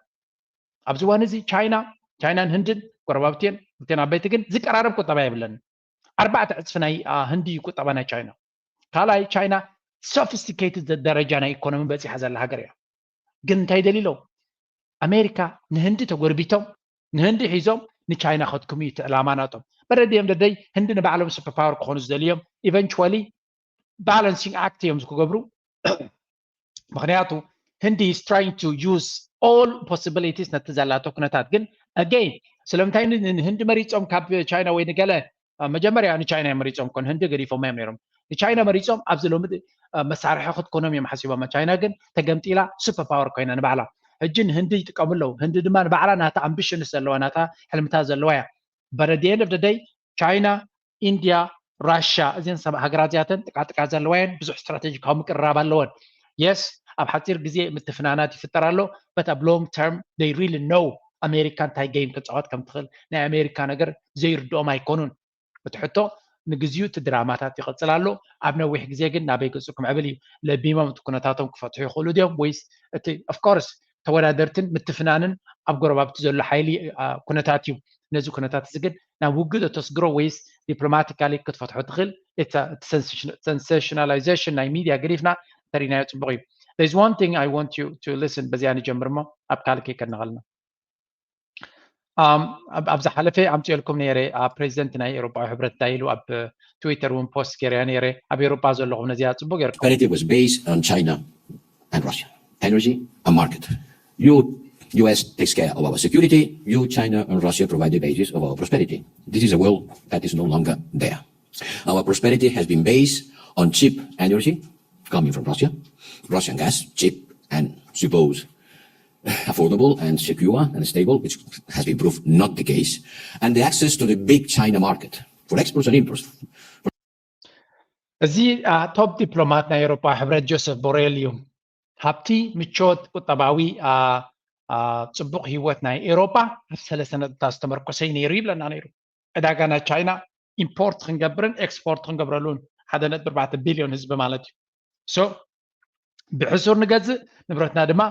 ኣብዚ እዋን እዚ ቻይና ቻይናን ህንድን ጎረባብትየን፣ ክልቴን ዓበይቲ፣ ግን ዝቀራረብ ቁጠባ የብለን። ኣርባዕተ ዕፅፊ ናይ ህንዲ እዩ ቁጠባ ናይ ቻይና። ካልኣይ ቻይና ሶፊስቲኬትድ ደረጃ ናይ ኢኮኖሚ በፂሓ ዘላ ሃገር እያ። ግን እንታይ ደሊሎም? ኣሜሪካ ንህንዲ ተጎርቢቶም ንህንዲ ሒዞም ንቻይና ከትክሙ እዩ እቲ ዕላማ ናቶም። በረድዮም ደደይ ህንዲ ንባዕሎም ሱፐር ፓወር ክኾኑ ዝደልዮም ኢቨንቹዋሊ ባላንሲንግ ኣክት እዮም ዝክገብሩ። ምክንያቱ ህንዲ is trying to use all possibilities ነቲ ዘላቶ ኩነታት። ግን again ስለምንታይ ንህንዲ መሪፆም ካብ ቻይና ወይ ንገለ መጀመርያ ንቻይና እዮም መሪፆም ኮን ህንዲ ገዲፎም እዮም ነይሮም። ንቻይና መሪፆም ኣብዚ ሎሚ መሳርሒ ክትኮኖም እዮም ሓሲቦም። ቻይና ግን ተገምጢላ ሱፐር ፓወር ኮይና ንባዕላ። ሕጂ ንህንዲ ይጥቀሙ ኣለዉ። ህንዲ ድማ ንባዕላ ናታ ኣምቢሽንስ ዘለዋ ናታ ሕልምታት ዘለዋ እያ። But at the end of the day ቻይና ኢንድያ ራሻ እዚን ሰብ ሃገራት እዚኣተን ጥቃጥቃ ዘለዋ እየን። ብዙሕ ስትራቴጂካዊ ምቅርራብ ኣለወን። የስ ኣብ ሓፂር ግዜ ምትፍናናት ይፍጠር ኣሎ። But ኣብ long term they really know ኣሜሪካ እንታይ game ክፃወት ከም ትኽእል ናይ ኣሜሪካ ነገር ዘይርድኦም ኣይኮኑን። እቲ ሕቶ ንግዚኡ እቲ ድራማታት ይቕፅል ኣሎ። ኣብ ነዊሕ ግዜ ግን ናበይ ገፁ ክምዕብል እዩ? ለቢሞም እቲ ኩነታቶም ክፈትሑ ይኽእሉ ድዮም ወይስ እቲ of course ተወዳደርትን ምትፍናንን ኣብ ጎረባብቲ ዘሎ ሓይሊ ኩነታት እዩ። ነዚ ኩነታት እዚ ግን ናብ ውግእ ተስግሮ ወይስ ዲፕሎማቲካሊ ክትፈትሖ ትኽእል? Sensationalization ናይ ሚድያ ገዲፍና እንተሪናዮ ፅቡቅ እዩ። There is one thing I want you to listen። በዚኣ ንጀምር እሞ ኣብ ካልእ ከይከድና ከለና ኣብ ዝሓለፈ ኣምፅኦልኩም ነይረ። ፕሬዚደንት ናይ ኤውሮጳዊ ሕብረት እንታይ ኢሉ ኣብ ትዊተር እውን ፖስት ገይረያ ነይረ። ኣብ ኤውሮጳ ዘለኹም ነዚኣ ፅቡቅ ጌርኩም prosperity was based on China and Russia. Energy, a market. You, U S takes care of our security. You, China and Russia provide the basis of our prosperity. This is a world that is no longer there. Our prosperity has been based on cheap energy coming from Russia, Russian gas, cheap and suppose affordable and secure and stable, which has been proved not the case, and the access to the big China market for exports and imports. እዚ ቶፕ ዲፕሎማት ናይ ኤውሮፓ ሕብረት ጆሴፍ ቦሬል እዩ። ሃብቲ፣ ምቾት፣ ቁጠባዊ ፅቡቅ ህይወት ናይ ኤውሮፓ ኣብ ሰለስተ ነጥብታት ዝተመርኮሰ እዩ ነይሩ ይብለና ነይሩ። ዕዳጋ ናይ ቻይና ኢምፖርት ክንገብርን ኤክስፖርት ክንገብረሉን ሓደ ነጥቢ ኣርባዕተ ቢልዮን ህዝቢ ማለት እዩ። So ብሕሱር ንገዝእ ንብረትና ድማ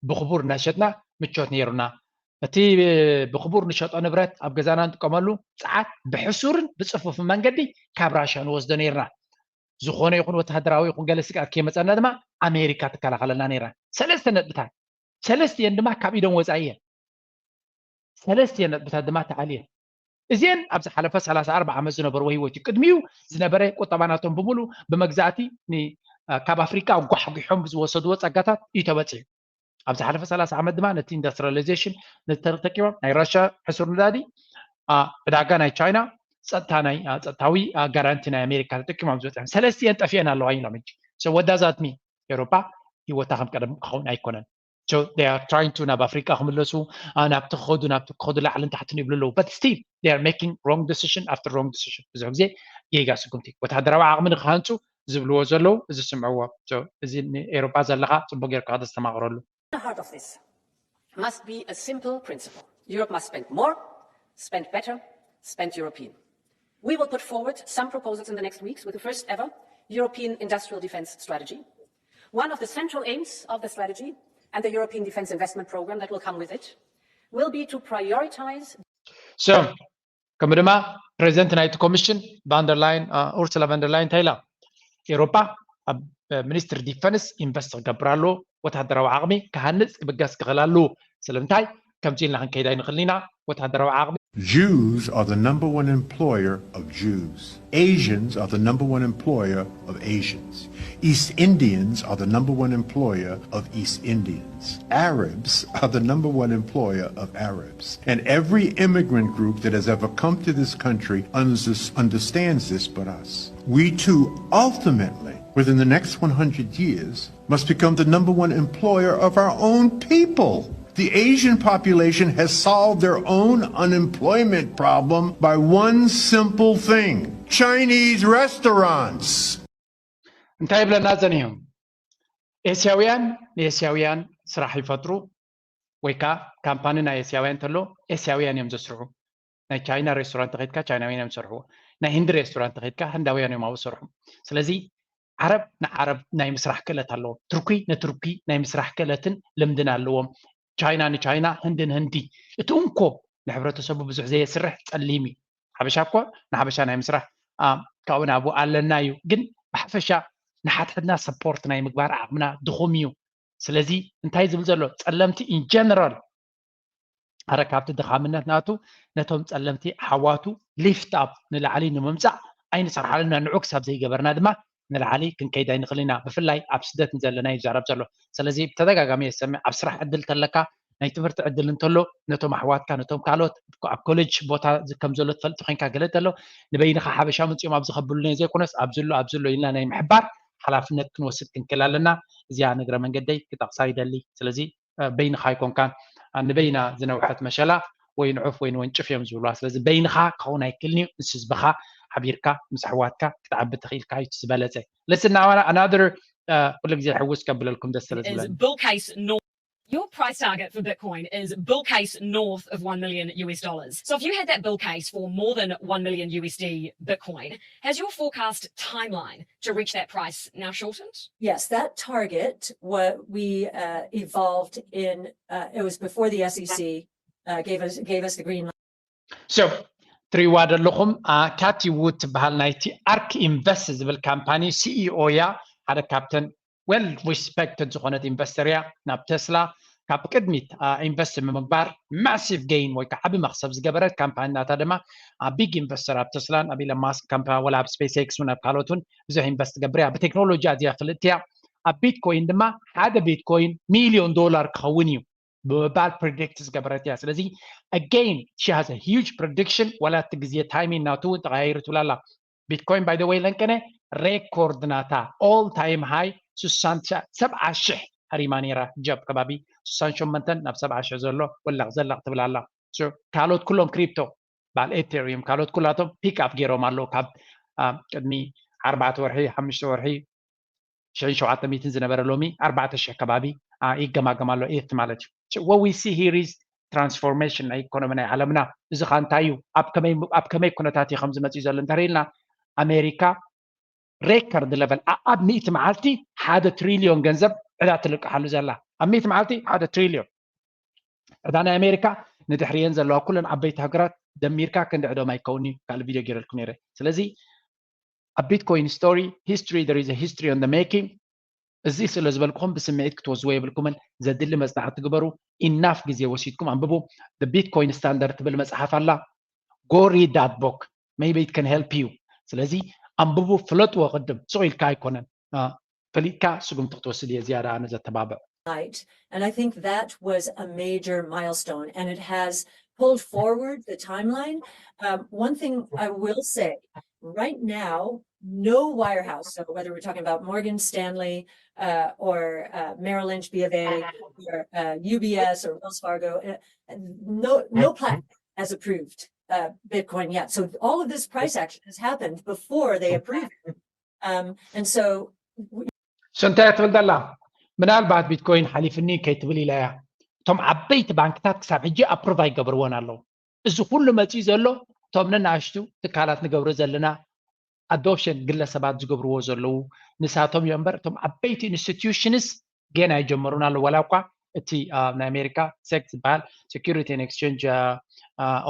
ብክቡር እናሸጥና ምቾት ነይሩና። እቲ ብክቡር ንሸጦ ንብረት ኣብ ገዛና ንጥቀመሉ ፃዓት ብሕሱርን ብፅፉፍን መንገዲ ካብ ራሻ ንወስዶ ነይርና። ዝኾነ ይኹን ወታደራዊ ይኹን ገለ ስግኣት ከይመፀና ድማ ኣሜሪካ ትከላኸለልና ነይራ። ሰለስተ ነጥብታት ሰለስቲኤን ድማ ካብ ኢዶም ወፃኢ እየን። ሰለስቲኤን ነጥብታት ድማ ተዓልየን። እዚኤን ኣብ ዝሓለፈ ሰላሳ ኣርባዓ ዓመት ዝነበርዎ ህይወት እዩ። ቅድሚኡ ዝነበረ ቁጠባ ናቶም ብምሉ ብመግዛእቲ ካብ ኣፍሪቃ ኣጓሕጒሖም ብዝወሰድዎ ፀጋታት እዩ ተበፂሑ። ኣብ ዝሓለፈ ሰላሳ ዓመት ድማ ነቲ ኢንዱስትሪያላይዜሽን ተጠቂሞም ናይ ራሻ ሕሱር ነዳዲ ዕዳጋ ናይ ቻይና ፀጥታ ናይ ፀጥታዊ ጋራንቲ ናይ ኣሜሪካ ተጠቂሞም ዝበፅሖም ሰለስቲኤን ጠፊኤን ኣለዋ ኢሎም። ሕጂ so what does that mean? ኤውሮፓ ህይወታ ከም ቀደም ክኸውን ኣይኮነን። So they are trying to ናብ ኣፍሪቃ ክምለሱ፣ ናብቲ ክኸዱ ናብቲ ክኸዱ ላዕልን ታሕትን ይብሉ ኣለዉ። But still they are making wrong decision after wrong decision። ብዙሕ ግዜ ጌጋ ስጉምቲ ወተሃደራዊ ዓቕሚ ንክሃንፁ ዝብልዎ ዘለዉ እዚ ስምዕዎ። እዚ ንኤሮጳ ዘለካ ፅቡቅ ጌርካ ክተስተማቕረሉ። The heart of this must be a simple principle. Europe must spend more, spend better, spend European. We will put forward some proposals in the next weeks with the first ever European industrial defense strategy. One of the central aims of the strategy and the European Defense Investment Program that will come with it will be to prioritize So ከምኡ ድማ ፕሬዚደንት ናይቲ ኮሚሽን ቫንደርላይን ኡርሱላ ቫንደርላይን እንታይ ኢላ? ኤሮጳ ኣብ ሚኒስትሪ ዲፈንስ ኢንቨስት ክገብር ኣለዎ። ወታደራዊ ዓቕሚ ክሃንፅ ክብገስ ክኽእል ኣለዎ። ስለምንታይ ከምዚ ኢልና ክንከይድ ኣይንኽእልን ኢና። ወታደራዊ ዓቕሚ Jews are the number one employer of Jews. Asians are the number one employer of Asians. East Indians are the number one employer of East Indians. Arabs are the number one employer of Arabs. And every immigrant group that has ever come to this country unders- understands this but us. We too ultimately, within the next one hundred years, must become the number one employer of our own people. The Asian population has solved their own unemployment problem by one simple thing: Chinese restaurants. እንታይ ይብለና ዘን እዮም? ኤስያውያን ንኤስያውያን ስራሕ ይፈጥሩ፣ ወይ ከዓ ካምፓኒ ናይ ኤስያውያን እንተሎ ኤስያውያን እዮም ዘስርሑ። ናይ ቻይና ሬስቶራንት ተኸድካ ቻይናውያን እዮም ዝሰርሕዎ። ናይ ህንዲ ሬስቶራንት ተኸድካ ህንዳውያን እዮም ኣብኡ ዝሰርሑ። ስለዚ ዓረብ ንዓረብ ናይ ምስራሕ ክእለት ኣለዎም። ቱርኪ ንቱርኪ ናይ ምስራሕ ክእለትን ልምድን ኣለዎም። ቻይና ንቻይና፣ ህንዲ ንህንዲ። እቲ እንኮ ንሕብረተሰቡ ብዙሕ ዘየስርሕ ጸሊም እዩ። ሓበሻ እኮ ንሓበሻ ናይ ምስራሕ ካብኡ ናብኡ ኣለና እዩ። ግን ብሓፈሻ ንሓድሕድና ሰፖርት ናይ ምግባር ዓቕምና ድኹም እዩ። ስለዚ እንታይ ዝብል ዘሎ ጸለምቲ ኢን ጀነራል ኣረ ካብቲ ድኻምነት ናቱ ነቶም ጸለምቲ ሓዋቱ ሊፍት ኣፕ ንላዕሊ ንምምጻእ ኣይንሰርሓሉና። ንዑ ክሳብ ዘይገበርና ድማ ንላዕሊ ክንከይድ ኣይንኽእል ኢና። ብፍላይ ኣብ ስደት ንዘለና እዩ ዝዛረብ ዘሎ። ስለዚ ብተደጋጋሚ የሰምዕ ኣብ ስራሕ ዕድል ተለካ ናይ ትምህርቲ ዕድል እንተሎ ነቶም ኣሕዋትካ ነቶም ካልኦት ኣብ ኮሌጅ ቦታ ከም ዘሎ ትፈልጥ ኮይንካ ገለ እንተሎ ንበይንኻ ሓበሻ መፅኦም ኣብ ዝኸብሉና ዘይኮነስ ኣብ ዝሎ ኣብ ዝሎ ኢልና ናይ ምሕባር ሓላፍነት ክንወስድ ክንክእል ኣለና። እዚኣ ንግረ መንገደይ ክጠቕሳ ይደሊ። ስለዚ በይንኻ ኣይኮንካን። ንበይና ዝነውሐት መሸላ ወይ ንዑፍ ወይ ንወንጭፍ እዮም ዝብልዋ። ስለዚ በይንኻ ክኸውን ኣይክልንዩ ምስ ህዝብኻ ሓቢርካ ምስ ኣሕዋትካ ክትዓቢ ተኽኢልካ እዩ ዝበለፀ። Listen now, another ኩሉ ግዜ ሕውስ ከብለልኩም ደስ ስለ ዝብለኒ። Bull case north. Your price target for Bitcoin is bull case north of one million U S dollars. So if you had that bull case for more than one million U S D Bitcoin, has your forecast timeline to reach that price now shortened? Yes, that target what we uh, evolved in uh, it was before the S E C uh, gave us gave us the green light. So ትሪዋ ዘለኹም ካቲ ውድ ትበሃል ናይቲ ኣርክ ኢንቨስት ዝብል ካምፓኒ ሲኢኦ እያ። ሓደ ካብተን well respected ዝኾነት ኢንቨስተር እያ። ናብ ቴስላ ካብ ቅድሚት ኢንቨስት ብምግባር ማሲቭ ጌይን ወይ ከዓ ዓቢ መክሰብ ዝገበረት ካምፓኒ ናታ ድማ ቢግ ኢንቨስተር ኣብ ቴስላን ኣብ ኢለን ማስክ ካምፓኒ ወላ ኣብ ስፔስ ኤክስ እውን ኣብ ካልኦት እውን ብዙሕ ኢንቨስት ትገብር እያ። ብቴክኖሎጂ ኣዝያ ፍልጥቲ እያ። ኣብ ቢትኮይን ድማ ሓደ ቢትኮይን ሚሊዮን ዶላር ክኸውን እዩ ብምባል ፕሪዲክት ዝገበረት እያ። ስለዚ again she has a huge prediction ወላ እቲ ግዜ ታይሚን ናቱ እውን ተቐያይሩ ትብል ኣላ። ቢትኮይን by the way ለንቀነ ሬኮርድ ናታ all time high ስሳን ሰብዓ ሽሕ ሃሪማ ነይራ። ጀብ ከባቢ ስሳን ሸሞንተን ናብ ሰብዓ ሽሕ ዘሎ ወላቕ ዘላቕ ትብል ኣላ። ካልኦት ኩሎም ክሪፕቶ በዓል ኤቴሪዩም ካልኦት ኩላቶም ፒክ ኣፕ ገይሮም ኣለዉ ካብ ቅድሚ ኣርባዕተ ወርሒ ሓሙሽተ ወርሒ ሽሕን ሸውዓተ ሚእትን ዝነበረ ሎሚ ኣርባዕተ ሽሕ ከባቢ ይገማገም ኣሎ ኢት ማለት እዩ። What we see here is transformation ናይ ኢኮኖሚ ናይ ዓለምና። እዚ ኻ እንታይ እዩ? ኣብ ከመይ ኩነታት እዩ ከምዚ መፅኡ ዘሎ እንተሪኢልና ኣሜሪካ ሬከርድ ለቨል ኣብ ሚእቲ መዓልቲ ሓደ ትሪልዮን ገንዘብ ዕዳ ትልቅሓሉ ዘላ ኣብ ሚእቲ መዓልቲ ሓደ ትሪልዮን ዕዳ ናይ ኣሜሪካ ንድሕሪየን ዘለዋ ኩለን ዓበይቲ ሃገራት ደሚርካ ክንዲ ዕዶም ኣይከውን እዩ። ካልእ ቪድዮ ገይረልኩም ነይረ። ስለዚ ኣብ ቢትኮይን ስቶሪ ሂስትሪ there is a history on the making። እዚ ስለ ዝበልኩኹም ብስምዒት ክትወስድዎ የብልኩምን። ዘድሊ መጽናዕቲ ግበሩ። ኢናፍ ግዜ ወሲድኩም ኣንብቡ። The Bitcoin Standard ትብል መጽሓፍ ኣላ። Go read that book. Maybe it can help you. ስለዚ ኣንብቡ፣ ፍለጥዎ። ቅድም ስቕ ኢልካ ኣይኮነን ፈሊጥካ ስጉምቲ ክትወስድ እየ ዝያዳ ኣነ ዘተባብዕ። And I think that was a major milestone, and it has pulled forward the timeline. Um, one thing I will say right now, No wirehouse. So whether we're talking about Morgan Stanley uh, or uh, Merrill Lynch, B of A, or uh, U B S or Wells Fargo, uh, no no platform has approved uh, Bitcoin yet. So all of this price action has happened before they approved it. Um, and so ሽንታይ ትብል ዘላ ምናልባት ቢትኮይን ሓሊፍኒ ከይትብል ኢላ እያ። እቶም ዓበይቲ ባንክታት ክሳብ ሕጂ ኣፕሩቭ ኣይገብርዎን ኣለዉ። እዚ ኩሉ መፂኡ ዘሎ እቶም ነናእሽቱ ትካላት ንገብሮ ዘለና ኣዶፕሽን ግለሰባት ዝገብርዎ ዘለዉ ንሳቶም እዮም እምበር እቶም ዓበይቲ ኢንስቲትዩሽንስ ገና ኣይጀመሩን ኣለዉ። ዋላ እኳ እቲ ናይ ኣሜሪካ ሴክ ዝበሃል Security and Exchange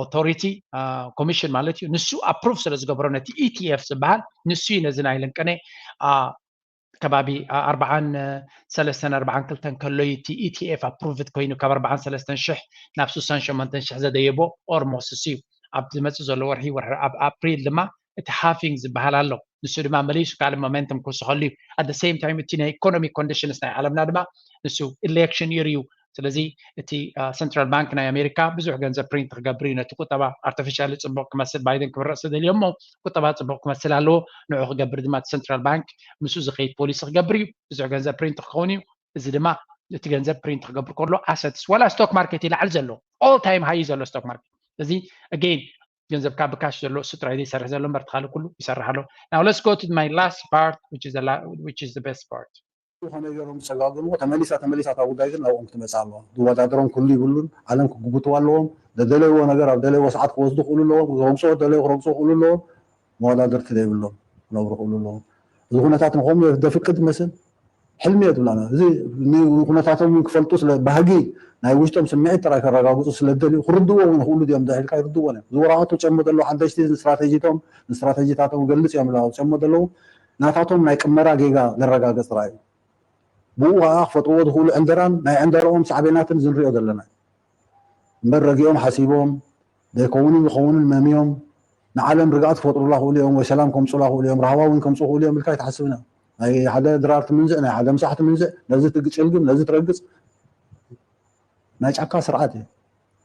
Authority ኮሚሽን ማለት እዩ። ንሱ ኣፕሩቭ ስለ ዝገብሮ ነቲ ኢቲኤፍ ዝበሃል ንሱ እዩ ነዚ ናይ ለንቀነ ከባቢ ኣርባዓን ሰለስተን ኣርባዓን ክልተን ከሎ እዩ እቲ ኢቲኤፍ ኣፕሩቭድ ኮይኑ ካብ ኣርባዓን ሰለስተን ሽሕ ናብ ስሳን ሸሞንተን ሽሕ ዘደየቦ ኦርሞስ እሱ እዩ። ኣብ ዝመፅእ ዘሎ ወርሒ ወርሒ ኣብ ኣፕሪል ድማ እቲ ሃፊንግ ዝበሃል ኣሎ። ንሱ ድማ መሊሱ ካልእ ሞሜንተም ክውስኸሉ እዩ። ኣት ሴም ታይም እቲ ናይ ኢኮኖሚክ ኮንዲሽንስ ናይ ዓለምና ድማ ንሱ ኢሌክሽን ይር እዩ። ስለዚ እቲ ሰንትራል ባንክ ናይ ኣሜሪካ ብዙሕ ገንዘብ ፕሪንት ክገብር እዩ። ነቲ ቁጠባ ኣርቲፊሻሊ ፅቡቅ ክመስል ባይደን ክምረፅ ተደልዮ እሞ ቁጠባ ፅቡቅ ክመስል ኣለዎ። ንዑ ክገብር ድማ እቲ ሰንትራል ባንክ ምስኡ ዝኸይድ ፖሊሲ ክገብር እዩ። ብዙሕ ገንዘብ ፕሪንት ክኸውን እዩ። እዚ ድማ እቲ ገንዘብ ፕሪንት ክገብር ከሎ ኣሰትስ ዋላ ስቶክ ማርኬት ይላዓል ዘሎ ኦል ታይም ሃይ ዘሎ ስቶክ ማርኬት። እዚ ኣጌን ገንዘብካ ብካሽ ዘሎ እሱ ጥራይ ዘይሰርሕ ዘሎ እምበር ትኻልእ ኩሉ ይሰርሕ ኣሎ። Now let's go to my last part which is the la- which is the best part. ከመይ ገይሮም ዝፀጋገምዎ ተመሊሳ ተመሊሳ እታ ጉዳይ ግን ናብኦም ክትመፅእ ኣለዋ። ዝወዳደሮም ኩሉ ይብሉን ዓለም ክጉብትዋ ኣለዎም። ዘደለይዎ ነገር ኣብ ደለይዎ ሰዓት ክወስዱ ክእሉ ኣለዎም። ክረግፅዎ ደለዩ ክረግፅዎ ክእሉ ኣለዎም። መወዳደርቲ ዘይብሎም ክነብሩ ክእሉ ኣለዎም። እዚ ኩነታት ንኸም ደፍቅድ መስል ሕልሚ እየ ትብላና። እዚ ኩነታቶም ክፈልጡ ስለ ባህጊ ናይ ውሽጦም ስምዒት ጥራይ ከረጋግፁ ስለ ደልዩ ክርድዎ እውን ክእሉ ድዮም ዳሂልካ ይርድዎ እዮም። ዝወረቐቱ ጨሞ ዘለዉ ሓደሽቲ ስትራቴጂቶም ስትራቴጂታቶም ገልፅ እዮም ላው ጨሞ ዘለዉ ናታቶም ናይ ቅመራ ጌጋ ዘረጋገፅ ጥራይ እዩ። ብኡ ከዓ ክፈጥርዎ ዝኽእሉ ዕንደራን ናይ ዕንደርኦም ሳዕቤናትን ዝንሪኦ ዘለና እምበር ረጊኦም ሓሲቦም ዘይከውንን ዝኸውንን መምዮም ንዓለም ርግኣት ክፈጥሩላ ክእሉ እዮም ወይ ሰላም ከምፁላ ክእሉ እዮም ራህዋ እውን ከምፁ ክእሉ እዮም ኢልካ ኣይትሓስብና ናይ ሓደ ድራር ትምንዝዕ ናይ ሓደ ምሳሕ ትምንዝዕ ነዚ ትግጭልግም ነዚ ትረግፅ ናይ ጫካ ስርዓት እዩ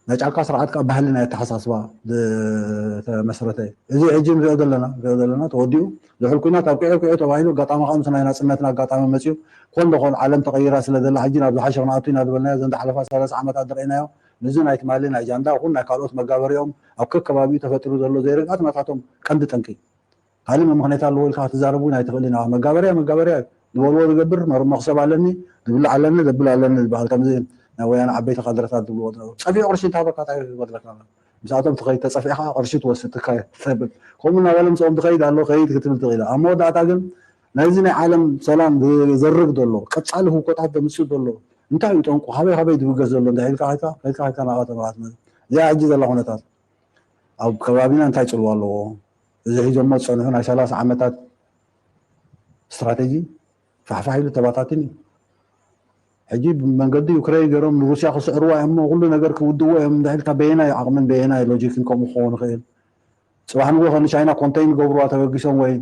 ናይ ጫካ ስርዓት ከዓ ባህሊ ናይ ኣተሓሳስባ ዝተመስረተ እዩ እዚ ሕጂ ንሪኦ ዘለና ንሪኦ ዘለና ተወዲኡ ዝሑል ኩናት ኣብ ቅዑ ቅዑ ተባሂሉ ኣጋጣሚ ከዓ ምስ ናይ ናፅነትና ኣጋጣሚ መፅዩ ኮን ደኾን ዓለም ተቐይራ ስለ ዘላ ሕጂ ናብ ዝሓሸ ክንኣቱ ኢና ዝበልናዮ ዘን ዝሓለፋ ሰላሳ ዓመታት ዝረእናዮ ንዚ ናይ ትማሊ ናይ ጃንዳ ኹን ናይ ካልኦት መጋበሪኦም ኣብ ከከባቢኡ ተፈጢሩ ዘሎ ዘይርግኣት ናታቶም ቀንዲ ጠንቂ ካልእ መምኽነይታ ኣለዎ ኢልካ ክትዛረብ እውን ኣይትኽእልን ኢኻ። መጋበርያ መጋበርያ እዩ። ዝበልዎ ዝገብር መር- መኽሰብ ኣለኒ፣ ዝብላዕ ኣለኒ፣ ዘብል ኣለኒ ዝበሃል ከምዚ ናይ ወያነ ዓበይቲ ካድረታት ዝብልዎ ዝነበሩ። ጸፊዑ ቅርሺ እንተሃበካ እንታይ ክገብረካ ኣሎ? ምስኣቶም ትኸይድ ተጸፊዕካ ቅርሺ ትወስድ ትካየድ ተብል። ከምኡ እናበለ ምስኦም ትኸይድ ኣሎ ከይድ ክትብል ትኽእል ኢኻ። ኣብ መወዳእታ ግን ናይዚ ናይ ዓለም ሰላም ዝዘርግ ዘሎ ቀጻሊ ህውኮታት ዘምጽእ ዘሎ እንታይ እዩ ጠንቁ? ካበይ ካበይ ዝብገስ ዘሎ እንተ ኢልካ ከይድካ ከይድካ ከይድካ ናብኣ ተባሃት ማለት እዚኣ ሕጂ ዘላ ኩነታት ኣብ ከባቢና እንታይ ጽልዋ ኣለዎ? እዚ ሒዞሞ ዝጸንሑ ናይ ሰላሳ ዓመታት ስትራተጂ ፋሕፋሕ ኢሉ ተባታትን እዩ። ሕጂ ብመንገዲ ዩክሬን ገይሮም ንሩስያ ክስዕርዋ እዮም እሞ ኩሉ ነገር ክውድዎ እዮም እንድሕልካ በየናይ ዓቕምን በየናይ ሎጂክን ከምኡ ክኸውን ይኽእል? ጽባሕ ንጎ ከ ንቻይና ኮንተይን ገብርዋ ተበጊሶም ወይ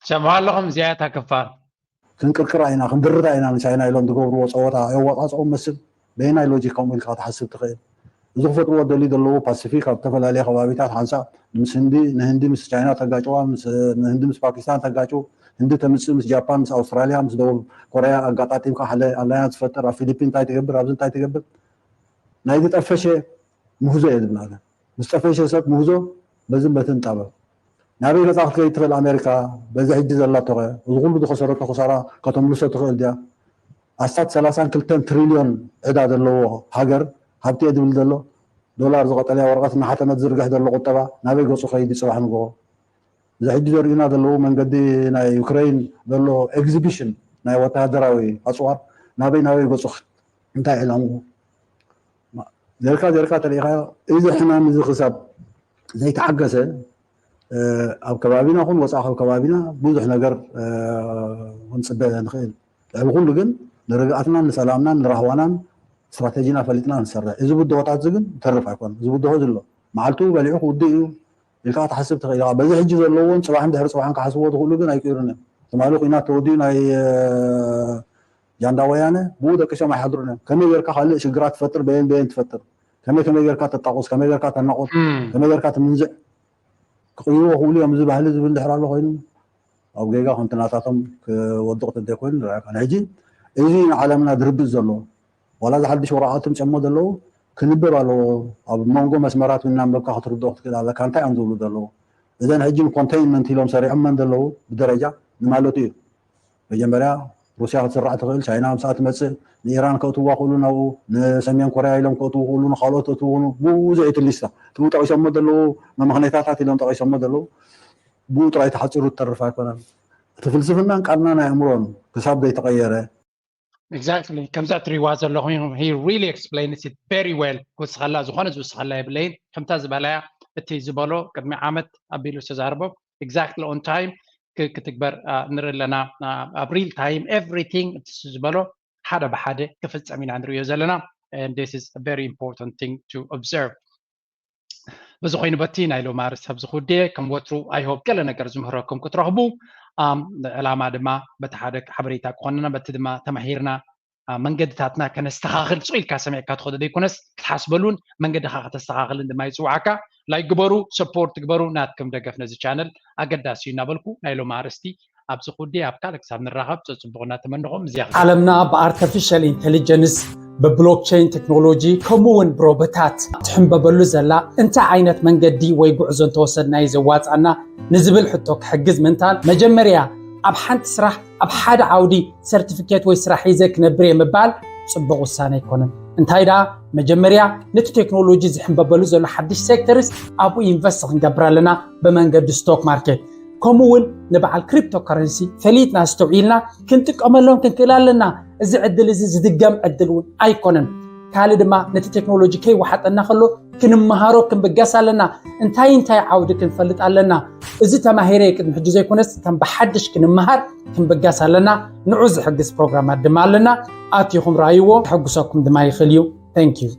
ሰምዑ ኣለኹም እዚኣ እታ ክፋል ክንቅርቅራ ኢና ክንድርታ ኢና ንቻይና ኢሎም ዝገብርዎ ፀወታ የዋፃፅኦም መስል በየናይ ሎጂክ ከምኡ ኢልካ ክትሓስብ ትኽእል እዚ ክፈጥርዎ ደልዩ ዘለዉ ፓሲፊክ ኣብ ዝተፈላለየ ከባቢታት ሓንሳእ ምስ ህንዲ ንህንዲ ምስ ቻይና ተጋጭዋ ንህንዲ ምስ ፓኪስታን ተጋጭው ህንዲ ተምፅእ ምስ ጃፓን ምስ ኣውስትራሊያ ምስ ደቡብ ኮርያ ኣጋጣጢምካ ሓደ ኣላያንስ ትፈጥር ኣብ ፊሊፒን እንታይ ትገብር ኣብዚ እንታይ ትገብር ናይ ዝጠፈሸ ምህዞ እየ ዝብላካ ምስ ጠፈሸ ሰብ ምህዞ በዝን በትን ጣበብ ናበይ ገፃ ክትከይድ ትኽእል ኣሜሪካ በዚ ሕጂ ዘላቶኸ እዚ ኩሉ ዝኸሰረቶ ክሳራ ከተምልሶ ትኽእል ድያ ኣስታት ሰላሳን ክልተን ትሪልዮን ዕዳ ዘለዎ ሃገር ሃብቲ እየ ዝብል ዘሎ ዶላር ዝቐጠለያ ወረቐት እናሓተመ ዝዝርግሕ ዘሎ ቁጠባ ናበይ ገፁ ከይድ እዩ ፅባሕ ንግሆ እዚ ሕጂ ዘርእዩና ዘለዉ መንገዲ ናይ ዩክረይን ዘሎ ኤግዚቢሽን ናይ ወተሃደራዊ ኣፅዋር ናበይ ናበይ ገፁ እንታይ ዕላምኡ ጌርካ ጌርካ ተሪኢኻዮ እዚ ሕማም እዚ ክሳብ ዘይተዓገሰ ኣብ ከባቢና ኹን ወፃኢ ካብ ከባቢና ብዙሕ ነገር ክንፅበ ንኽእል ልዕሊ ኩሉ ግን ንርግኣትናን ንሰላምናን ንራህዋናን ስትራተጂና ፈሊጥና ንሰርሕ እዚ ብድሆታት እዚ ግን ተርፍ ኣይኮነ እዚ ብድሆ ዝሎ መዓልቱ በሊዑ ክውድእ እዩ ኢልካ ክትሓስብ ትኽእል ኢኻ በዚ ሕጂ ዘለዎን ፅባሕን ድሕሪ ፅባሕን ክሓስብዎ ዝኽእሉ ግን ኣይቅይሩን እዮም ትማሊ ኩናት ተወዲኡ ናይ ጃንዳ ወያነ ብኡ ደቂሶም ኣይሓድሩን እዮም ከመይ ጌርካ ካልእ ሽግራት ትፈጥር በየን በየን ትፈጥር ከመይ ከመይ ጌርካ ተጣቁስ ከመይ ጌርካ ተናቁት ከመይ ጌርካ ትምንዝዕ ክቅይርዎ ክእሉ እዮም እዚ ባህሊ ዝብል ድሕር ኣሎ ኮይኑ ኣብ ጌጋ ከምቲ ናታቶም ክወድቕ እንተይኮይኑ ንርኣካ። ሕጂ እዚ ንዓለምና ድርብጽ ዘሎ ዋላ እዚ ሓድሽ ወረቓቕቲ ምጨሞ ዘለዉ ክንበብ ኣለዎ። ኣብ መንጎ መስመራት እናንበብካ ክትርድኦ ክትክእል ኣለካ። እንታይ እዮም ዝብሉ ዘለዉ? እዘን ሕጂ ንኮንቴይንመንት ኢሎም ሰሪዖመን ዘለዉ ብደረጃ ንማለቱ እዩ። መጀመርያ ሩስያ ክትስራዕ ትኽእል፣ ቻይና ምስኣ ትመፅእ፣ ንኢራን ከእትዋ ክእሉ ናብኡ፣ ንሰሜን ኮርያ ኢሎም ከእትዉ ክእሉ፣ ንካልኦት ከእትዉ ክእሉ፣ ብኡ ዘይቲ ሊስታ። እቲ ጠቂሶሞ ዘለዉ መመኽነይታታት ኢሎም ጠቂሶሞ ዘለዉ ብኡ ጥራይ ተሓፂሩ ትተርፍ ኣይኮነን። እቲ ፍልስፍናን ቃልናን ኣእምሮን ክሳብ ዘይተቐየረ Exactly ከምዛ እትሪዋ ዘለኹም he really explains it very well። ክውስኸላ ዝኾነ ዝውስኸላ የብለይን። ከምታ ዝበላያ እቲ ዝበሎ ቅድሚ ዓመት ኣቢሉ ዝተዛረቦ exactly on time ክትግበር ንርኢ ኣለና። ኣብ real time everything እቲ ዝበሎ ሓደ ብሓደ ክፍፀም ኢና ንሪኦ ዘለና። And this is a very important thing to observe። በዚ ኮይኑ በቲ ናይ ሎሚ ኣርእስቲ ኣብዚ ክውድየ ከም ወትሩ I hope ገለ ነገር ዝምህረኩም ክትረኽቡ ዕላማ ድማ በቲ ሓደ ሓበሬታ ክኾንና በቲ ድማ ተማሂርና መንገድታትና ከነስተኻኽል ስቕ ኢልካ ሰሚዕካ ትኸዶ ዘይኮነስ ክትሓስበሉን መንገድኻ ከተስተኻኽልን ድማ ይፅውዓካ። ላይክ ግበሩ፣ ሰፖርት ግበሩ። ናትኩም ደገፍ ነዚ ቻነል ኣገዳሲ እዩ እናበልኩ ናይ ሎሚ ኣርእስቲ ኣብዚ ክውድየ ኣብ ካልእ ክሳብ ንራኸብ ፀፅቡቕ እናተመንኹም እዚኣ ዓለምና ብ artificial intelligence ብ blockchain technology ከምኡ እውን ብሮቦታት ትሕንበበሉ ዘላ እንታይ ዓይነት መንገዲ ወይ ጉዕዞ እንተወሰድና እዩ ዘዋፅኣና ንዝብል ሕቶ ክሕግዝ ምእንታን መጀመርያ ኣብ ሓንቲ ስራሕ ኣብ ሓደ ዓውዲ certificate ወይ ስራሕ ሒዘ ክነብር እየ ምባል ፅቡቕ ውሳነ ኣይኮነን። እንታይ ደኣ መጀመርያ ነቲ ቴክኖሎጂ ዝሕንበበሉ ዘሎ ሓድሽ sectors ኣብኡ invest ክንገብር ኣለና ብመንገዲ stock market ከምኡ እውን ንበዓል cryptocurrency ፈሊጥና ኣስተውዒልና ክንጥቀመሎም ክንክእል ኣለና። እዚ ዕድል እዚ ዝድገም ዕድል እውን ኣይኮነን። ካልእ ድማ ነቲ ቴክኖሎጂ ከይወሓጠና ከሎ ክንመሃሮ ክንብገስ ኣለና። እንታይ እንታይ ዓውዲ ክንፈልጥ ኣለና። እዚ ተማሂረ ቅድሚ ሕጂ ዘይኮነስ ከም ብሓድሽ ክንመሃር ክንብገስ ኣለና። ንዑ ዝሕግዝ ፕሮግራማት ድማ ኣለና። ኣቲኹም ረኣይዎ። ክሕጉሰኩም ድማ ይኽእል እዩ። Thank you።